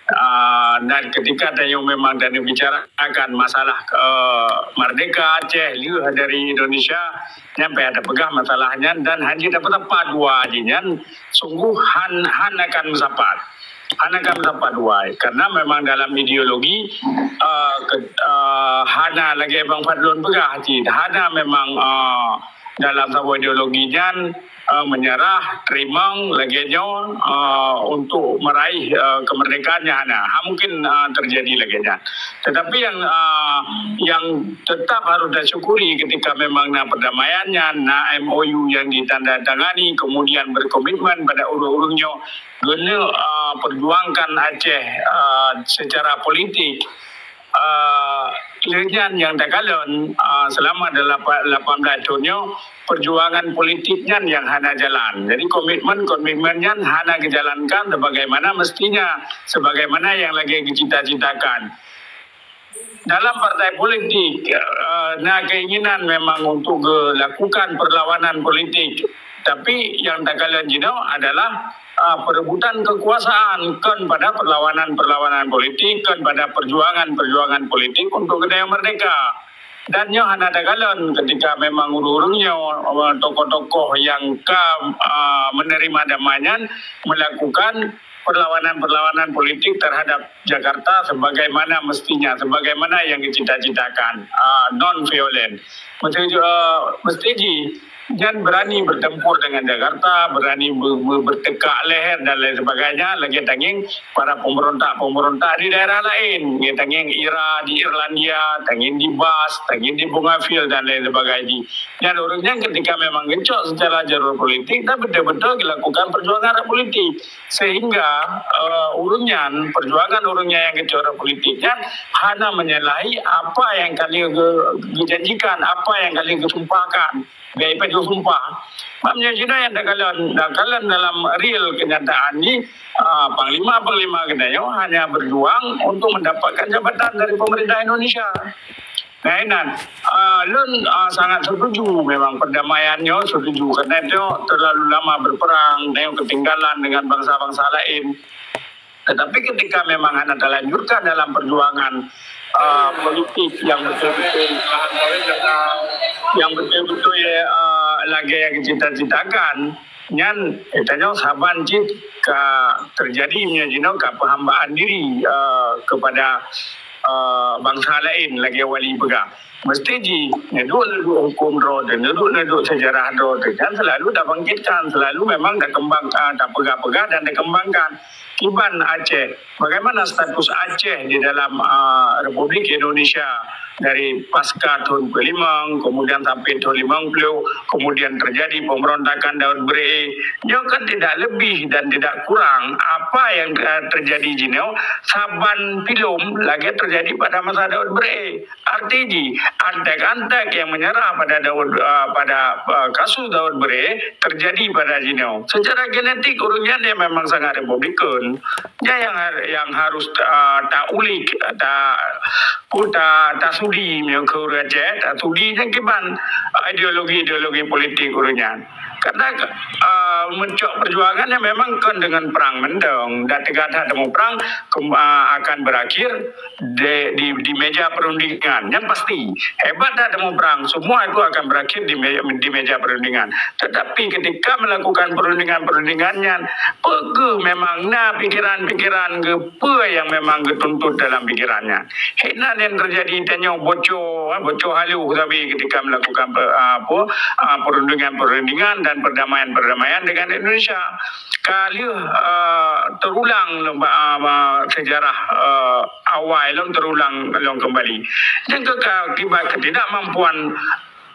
Ah, dan ketika tanyoe memang taneubicarakan masalah, eh, merdeka Aceh lheueh dari Indonesia, nyan payah tapeugah masalah nyan dan hana jeuet tapeusapat dua jih nyan, sungguh han, han akan meusapat. Han akan meusapat dua. Karena memang dalam ideologi, eh, ke-, eh, hana lagèe Bang Fadlon peugah cit, hana memang, eh, dalam saboh ideologi nyan, eh, menyerah, teurimong lagèe nyoe, eh, untuk meraih, eh, kemerdekaan nyan hana. Ha, mungkin, eh, terjadi lagèe nyan. Tetapi yang, eh, yang tetap harus tasyukuri ketika memang na perdamaian nyan, na M O U yang ditandatangani, kemudian berkomitmen pada ureueng-ureueng nyoe geuneuk, eh, perjuangkan Aceh, eh, secara politik. Ah, lheueh nyan nyang takalon, ah, selama delapan, lapan belas thon nyoe, perjuangan politik nyan nyang hana jalan. Jadi, komitmen-komitmen nyan hana geujalankan sebagaimana mestinya, sebagaimana nyang lagèe geucita-citakan. Dalam partai politik, ah, na keinginan memang untuk geulakukan perlawanan politik. Tapi nyang takalon jinoe adalah, ah, perebutan kekuasaan kon pada perlawanan-perlawanan politik, kon pada perjuangan-perjuangan politik untuk geutanyoe merdeka. Dan nyoe hana takalon ketika memang ureueng-ureueng nyoe, ah, tokoh-tokoh nyang ka, ah, menerima damai nyan melakukan perlawanan-perlawanan politik terhadap Jakarta sebagaimana mestinya, sebagaimana yang dicita-citakan, ah, non violent. Mesti, ah, mesti ji Nyan berani bertempur dengan Jakarta, berani be-, be-, bertekak leher dan lain sebagainya, lagèe tangieng para pemberontak-pemberontak di daerah lain, lagèe tangieng IRA di Irlandia, tangieng di BAAS, tangieng di Bougainville dan lain sebagainya. Nyan ureueng nyan ketika memang geucok secara jalur politik dan betul-betul dilakukan perjuangan politik, sehingga, eh, ureueng nyan, perjuangan ureueng nyan nyang geucok politik nyan hana menyalahi apa nyang ka lheueh geu-, geujanjikan, apa nyang ka lheueh geusumpahkan. Baik pajoh sumpah. Bak meunyoe jinoe nyang takalon, takalon dalam real kenyataan jih, ah, panglima-panglima geutanyoe hanya berjuang untuk mendapatkan jabatan dari pemerintah Indonesia. Nah, inan, ah, lôn, ah, sangat setuju memang perdamaian nyoe, setuju. Karena itu terlalu lama berperang, nyoe ketinggalan dengan bangsa-bangsa lain. Tetapi ketika memang hana talanjutkan dalam perjuangan, ah, politik yang betul-betul, yang betul-betul, ya, ah, lagèe yang cita-citakan, nyan, eh, tanyoe saban cit ka terjadi, meunyoe jinoe ka peuhambaan diri, eh, kepada, eh, bangsa lain lagèe Wali peugah. Mesti jih, neuduek-neuduek huköm droe teuh, neuduek-neuduek seujarah droe teuh, kan selalu tabangkitkan, selalu memang takeumbang, ah, tapeugah-peugah dan takeumbangkan. Kiban Aceh, bagaimana status Aceh di dalam, ah, Republik Indonesia dari pasca thôn peuet limong, kemudian sampai thôn limong ploh, kemudian terjadi pemberontakan Daud Bere. Nyoe kan tidak lebih dan tidak kurang apa yang, eh, terjadi jinoe saban pilom lagèe terjadi pada masa Daud Bere. Arti jih, antek-antek yang menyerah pada Daud, eh, pada, eh, kasus Daud Bere terjadi pada jinoe. Secara genetik ureueng nyan dia memang sangat Republikan. Nyan yang har-, yang harus, ah, taulik, ta-, pu-, ta-, tasudi, meunyoe keu ureueng Aceh, tasudi nyan kiban ideologi-ideologi politik ureueng nyan. Karena, ah, meucok perjuangan nyan memang kon dengan perang mantong. Dan teuga that teumuprang, kem-, ah, akan berakhir di, di, di meja perundingan. Nyan pasti. Hebat that teumuprang, semua itu akan berakhir di me-, di meja perundingan. Tetapi ketika melakukan perundingan-perundingan nyan, peue kheueh memang na pikiran-pikiran geuh, peue nyang memang geutuntut dalam pikiran nyan. Hina nyang terjadi tanyoe boco, eh, boco halus tapi ketika melakukan pe-, ah, apa, ah, perundingan-perundingan dan perdamaian-perdamaian dengan Indonesia. Ka lheueh, ah, terulang lom, ah, ah, sejarah, ah, awai lom terulang lom kembali. Dan ke-, akibat ketidakmampuan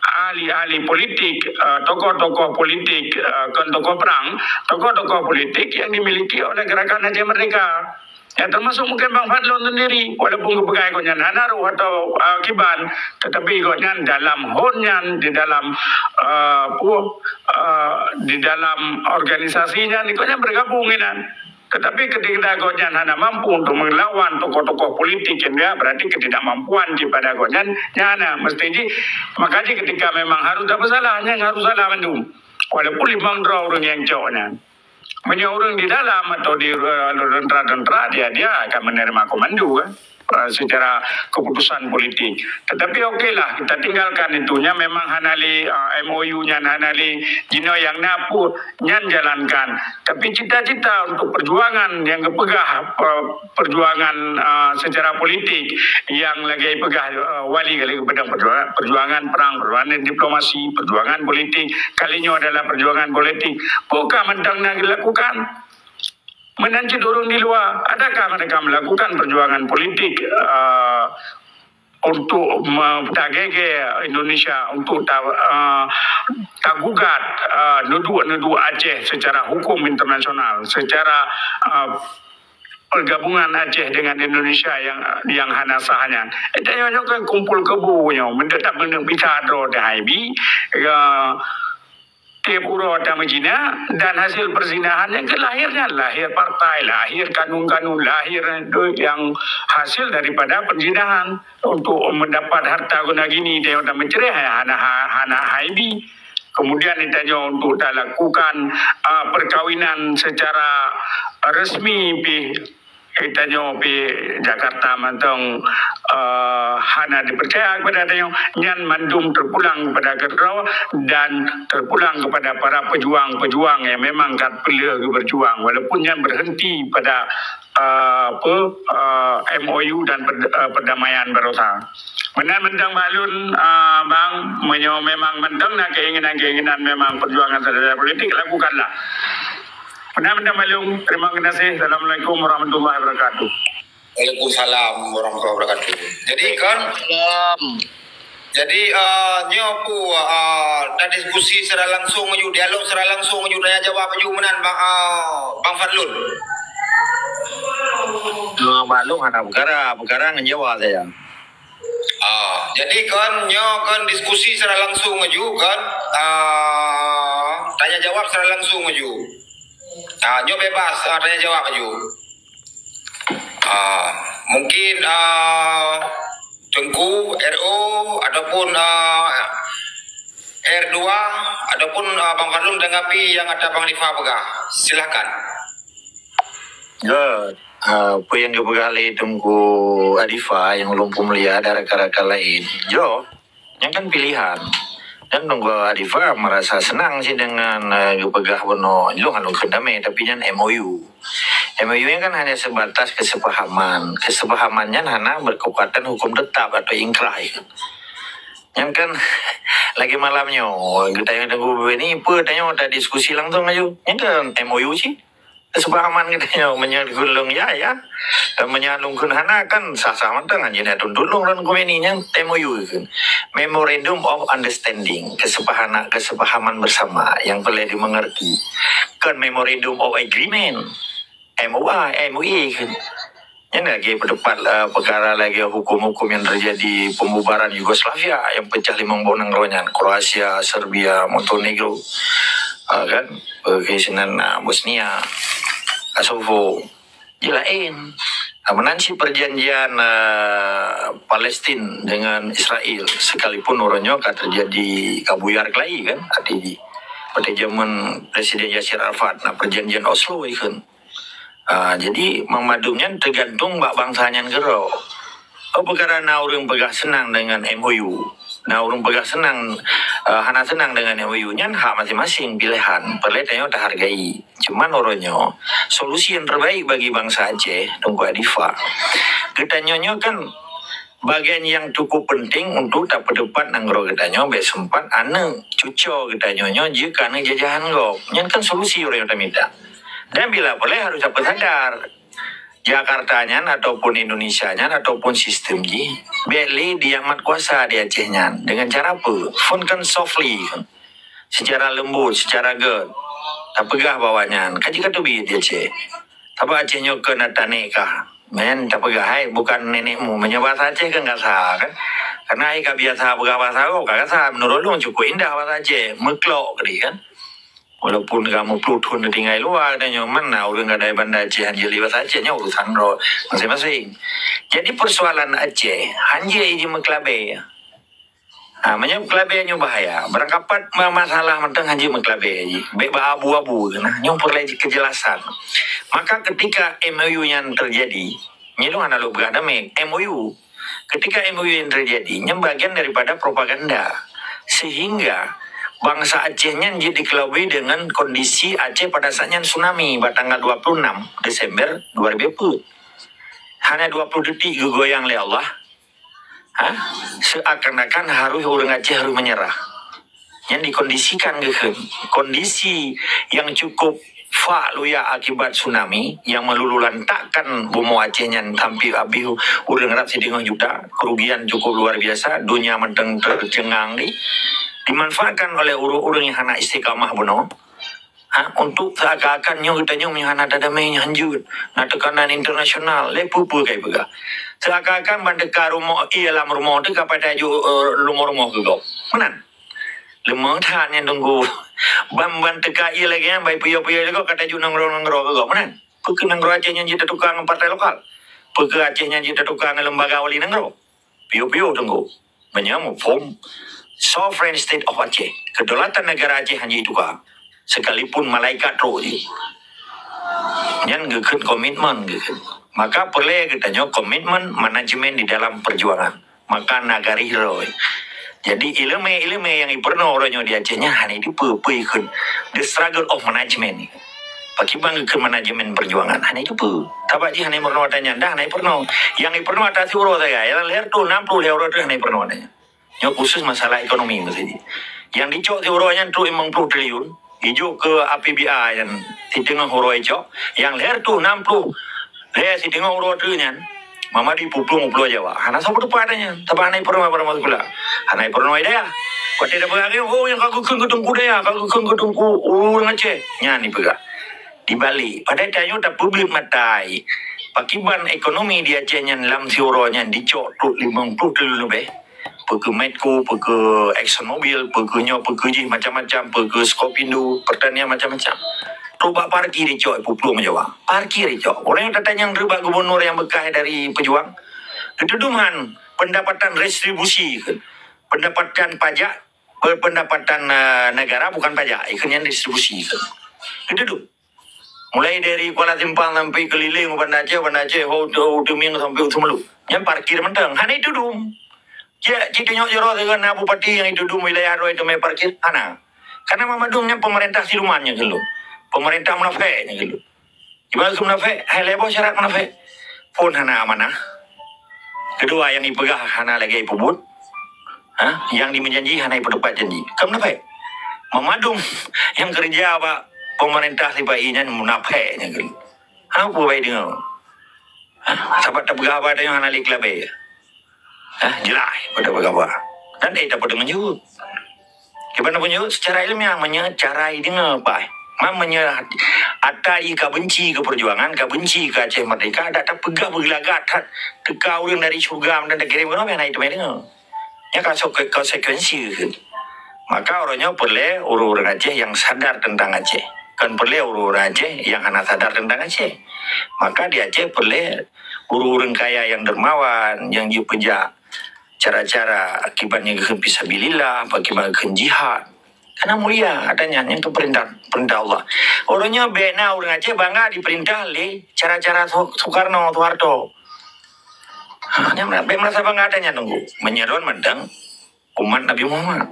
ahli-ahli politik, eh, tokoh-tokoh politik, eh, kon tokoh perang, tokoh-tokoh politik yang dimiliki oleh Gerakan Aceh Merdeka. Ya, termasuk mungkin Bang Fadlon sendiri, walaupun geupeugah gobnyan hana roh atau, eh, kiban, tetapi gobnyan dalam hon nyan, di dalam, eh, pu-, eh, di dalam organisasi nyan, gobnyan bergabung inan. Tetapi ketika gobnyan hana mampu untuk melawan tokoh-tokoh politik yang dia, berarti ketidakmampuan daripada gobnyan, nyan na mesti ji. Maka ji ketika memang harus tapeusalah, nyan harus salah mandum. Walaupun limong droe ureueng nyang cok nyan. Meunyoe ureueng di dalam atau di, eh, tentera-tentera, dia, dia akan menerima komando, kan. Eh, secara keputusan politik. Tetapi okeylah, kita tinggalkan itu. Nyan memang hana lé, eh, M O U nyan hana lé, jinoe nyang na peue, nyan jalankan. Tapi cita-cita untuk perjuangan nyang geupeugah, eh, perjuangan, eh, secara politik yang lagèe peugah, eh, Wali kali geupeudong perjuangan, perjuangan perang, perjuangan diplomasi, perjuangan politik. Kali nyoe adalah perjuangan politik. Peue ka mantong na dilakukan? Meunan cit ureueng di luwa, adakah mereka melakukan perjuangan politik, eh, untuk me-, tagege Indonesia, untuk ta-, eh, tagugat, eh, neuduek-neuduek Aceh secara hukum internasional, secara, eh, pergabungan Aceh dengan Indonesia yang, yang hana sah nyan? Tanyoe nyoe kan kumpul keubu nyoe, meuteutap meuneuk bisa droe teuh hai bi, eh, tiep uroe tameuzina dan hasil perzinahan nyang keu lahir nyan, lahir partai, lahir kanun-kanun, lahir nyang hasil daripada perzinahan untuk mendapat harta guna gini, tanyoe tameucreh, hana, hana hai bi. Kemudian tanyoe untuk talakukan, ah, perkawinan secara resmi pih Geutanyoe pih Jakarta mantong, eh, hana dipercaya kepada tanyoe, nyan mandum terpulang kepada keudroe dan terpulang kepada para pejuang-pejuang yang memang ka peuleueh geuberjuang, walaupun nyan berhenti pada, eh, apa, eh, M O U dan perd-, eh, perdamaian barosa. Meunan mantong bak lôn, eh, bang, meunyoe memang mantong na keinginan-keinginan memang perjuangan secara politik, lakukanlah. Meunan mantong bak lôn, terima kasih. Assalamualaikum warahmatullahi wabarakatuh. Waalaikumsalam warahmatullahi wabarakatuh. Jadi kan, Salam. Jadi, eh, nyoe pu, eh, tadiskusi secara langsung aju, dialog secara langsung aju, tanya jawab aju meunan, Bang, eh, Bang Fadlun. Nah, maklum hana perkara, perkara ngon Jawa saja. Ah, jadi kan nyoe kan diskusi secara langsung aju kan, ah, tanya jawab secara langsung aju. Ah, nyoe bebas, ah, tanya jawab aju. Ah, mungkin, ah, Teungku R O ataupun, ah, R dua ataupun, ah, Bang Fadlun tanggapi yang ata Bang Rifa peugah. Silahkan. Ya, ah, apa yang geupeugah lé Teungku Adifa yang ulôn peumulia dan rakan-rakan lain. Yo, nyan kan pilihan. Dan Teungku Adifa merasa senang sih dengan, eh, geupeugah bunoe, lôn hana kheun damé, tapi nyan M O U. M O U nyan kan hanya sebatas kesepahaman. Kesepahaman nyan hana berkekuatan hukum tetap atau ingkrah. Nyan kan lagi malam nyoe, geutanyoe Teungku Beni, peue tanyoe tadiskusi langsung aju. Nyan kan M O U sih. Kesepahaman geutanyoe, meunyoe gulong ya, ya. Dan meunyoe lôn kheun hana kan sah-sah mantong, hana jeuet tuntut lôn dan Teungku Beni nyan M O U kheun. Memorandum of Understanding, kesepahana-, kesepahaman bersama yang perlu dimengerti. Kan Memorandum of Agreement, M O A, M O A kheun. Nyan lagi peudepat, eh, perkara lagi hukum-hukum yang terjadi pembubaran Yugoslavia yang pecah limong boh nanggroe nyan, Kroasia, Serbia, Montenegro, eh, kan, eh, ke sinan, eh, Bosnia, Kosovo, je laén. Ah, meunan cit perjanjian, eh, Palestin dengan Israel, sekalipun uroe nyoe ka terjadi ka buyar keulayi kan, arti jih. Pada zaman Presiden Yasir Arafat, nah, perjanjian Oslo ikheun. Ah, jadi meumandum nyan teugantung bak bansa nyan keudroe. Oh, peukara na ureuëng peugah seunang deungon M O U. Na ureuëng peugah seunang, eh, hana seunang deungon M O U nyan hak maséng-maséng piléhan, peureulée tanyoe tahargai. Cuman uroe nyoe, solusi yang terbaik bagi bansa Aceh, Teungku Adifa, geutanyoe nyoe kan bagian yang cukup penting untuk tapeutupat nanggroe geutanyoe bék seumpat aneuëk cucoe geutanyoe nyoe jeuet keu aneuëk jajahan gob. Nyan kan solusi uroe nyoe tamita. Dan bila peureulée harôh tapeusadar, Jakarta nyan ataupun Indonesia nyan ataupun sistem jih bék lé diamat kuasa di Aceh nyan. Dengan cara apa? Phone kan softly, secara lembut, secara gét. Tapeugah bahwa nyan ka jeuet ka teubiet di Aceh. Tapi Aceh nyoe keu na tanék kah? Nyan tapeugah, hai bukan nenekmu. Meunyoe bahasa Aceh kan kasa kan. Karena ai ka biasa peugah bahasa gob, ka kasa. Menurut lôn cukup indah bahasa Aceh. Meuklok keudeh kan. Walaupun ka meuploh thon tinggai luwa, dan nyoe mana ureuëng gadai Banda Aceh hanjeuet lé bahasa Aceh, nyoe urusan droe maséng-maséng. Jadi persoalan Aceh hanjeuet jimeukeulabée. Ha, meunyoe keulabée nyoe bahaya, barangkapat ma-, masalah mantong hanjeuet meukeulabée jih. Bék bak abu-abu, nah, nyoe peureulée keujelasan. Maka ketika M O U nyan terjadi, nyoe lôn hana lôn peugah damé, M O U. Ketika M O U yang terjadi, nyan bagian daripada propaganda. Sehingga bansa Aceh nyan jeuet dikeulabui dengan kondisi Aceh pada saat nyan tsunami bak tanggal dua puluh enam Desember dua ribu dua puluh. Hanya dua puluh detik geugoyang lé Allah. Ha? Seakan-akan harus ureuëng Aceh harus menyerah. Nyan dikondisikan geuh kheun. Kondisi yang cukup fak luyak akibat tsunami yang meluluh lantakkan bumoe Aceh nyan hampir habéh ureuëng rab siteungoh juta, kerugian cukup luar biasa, dunia mantong tercengang di, dimanfaatkan oleh ureuëng-ureuëng yang hana istiqamah bunoe. Ha, untuk seakan-akan nyoe geutanyoe meunyoe hana tadamé nyoe hanjeuet, na tekanan internasional, lé peue-peue kai peugah. Seakan-akan ban teuka rumoh, ie lam rumoh teuka patai ju, eh, rumoh-rumoh keu gob. Meunan. Leumeuh that nyan Teungku. Ban, ban teuka ie lagée nyan, bai piôh-piôh lagée ka tajok nanggroe-nanggroe keu gob. Meunan. Peu kheueh nanggroe Aceh nyan jeuet teutukang ngon partai lokal? Peu kheueh Aceh nyan jeuet teutukang ngon lembaga wali nanggroe? Piôh-piôh Teungku. Meunyoe muphom sovereign state of Aceh, kedaulatan negara Aceh hanjeuet tuka. Sekalipun malaikat roh jih. Nyan geukheun komitmen geukheun. Maka peureulée geutanyoe komitmen manajemen di dalam perjuangan. Maka na garéh droe. Jadi ileumé-ileumé nyang ipeurunoe uroe nyoe di Aceh nyan hana jiteupeue peue ikheun. The struggle of management. Pakriban geukheun manajemen perjuangan hana jiteupeue. Sabab jih hana jipeurunoe ata nyan, dah hana jipeurunoe. Nyang ipeurunoe ata siuroe sagai, nyang lhée reutôh nam ploh lhée uroe treuk hana jipeurunoe ata nyan. Nyoe khusus masalah ekonomi meusti. Nyang dicok siuroe nyan trok limong ploh triliun, ijok keu A P B A nyan siteungoh uroe icok, nyang lhée reutôh nam ploh lhée siteungoh uroe treuk nyan, mama di puplueng-puplueng Jawa. Hana soe peuteupat nyan, sabab hana jipeurunoe barang sikula. Hana jipeurunoe dayah. Watée tapeugah lagée, oh, nyang ka geukheun keu teungku dayah, ka geukheun keu teungku ureuëng Aceh. Nyan jipeugah. Dibalik, padahai tanyoe tapeubeuet mata. Pakriban ekonomi di Aceh nyan lam siuroe nyan dicok trok limong ploh triliun leubeh. Peu keu Medco, peu keu ExxonMobil, peu keu nyoe, peu keu jih macam-macam, peu keu Skopindo, pertanian macam-macam. Trok bak parkir icok, puplueng Jawa. Parkir icok. Ureuëng nyang tatanyong bak gubernur nyang beukah dari Pejuang. Geutudum han pendapatan retribusi kheun. Pendapatan pajak, pe-, pendapatan, eh, negara bukan pajak. Ikheun nyan retribusi kheun. Geutudum. Mulai dari Kuala Simpang sampai keliling Banda Aceh, Banda Aceh, ho, ho, Teumieng sampai Seumulu. Nyan parkir mantong. Hana jitudum. Cek, cek tunyok jaroe sigoe na bupati nyang jitudum wilayah droe teumé parkir. Hana. Karena mandum nyan pemerintah siluman nyang kheun lôn. Pemerintah munafék nyang kheun lôn. Di mana munafék? Hai lhée boh syarat munafék. Phon hana amanah. Keudua, nyang jipeugah hana lagée jipeubuet. Ha? Nyang jimeujanji hana jipeuteupat janji. Ka munafék. Mandum nyang keureuja bak pemerintah sipa-i nyan munafék nyang kheun. Ha, peue bai deungoe? Ha? Sabab tapeugah haba tanyoe hana lé keulabée. Ha? Jeulaih pada peugah haba. Dan eh, tapeudeungoe jeuet. Kiban pun jeuet, secara ilmiah, meunyoe cara jideungoe paih. Man meunyoe ata jih ka benci keu perjuangan, ka benci keu Aceh Merdeka, dak tapeugah beugeulagat that teuka ureuëng dari syeuruga dan takirém keunoe, hana jiteumé deungoe. Nyan ka so-, konsekuensi kheun. Maka uroe nyoe peureulée ureuëng-ureuëng Aceh nyang sadar teuntang Aceh. Kon peureulée ureuëng-ureuëng Aceh nyang hana sadar teuntang Aceh. Maka di Aceh peureulée ureuëng-ureuëng kaya nyang dermawan, nyang jipeujak cara-cara kiban nyang geukheun fisabilillah, kiban geukheun jihad. Karena mulia ata nyan, nyan keu peurintah, peurintah Allah. Uroe nyoe bék na ureuëng Aceh bangga dipeurintah lé cara-cara Su-, Soekarno, Soeharto. Ha, nyan bék meurasa bangga ata nyan, Teungku. Meunyoe droen mantong umat Nabi Muhammad.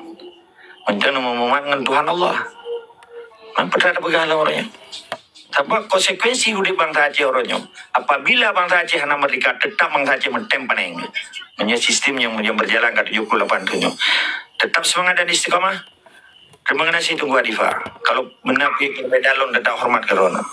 Mantong Nabi Muhammad ngon Tuhan Allah. Man peue tapeugah lom uroe nyoe. Sabab konsekuensi udeb bansa Aceh uroe nyoe. Apabila bansa Aceh hana merdeka, tetap bansa Aceh meutém panéng. Meunyoe sistem nyang, nyang berjalan ka tujuh puluh lapan thon nyoe. Tetap semangat dan istiqamah. Terima kasih Teungku Adifa. Kalau beuna peue perbedaan lôn, tetap hormat keu droeneuh.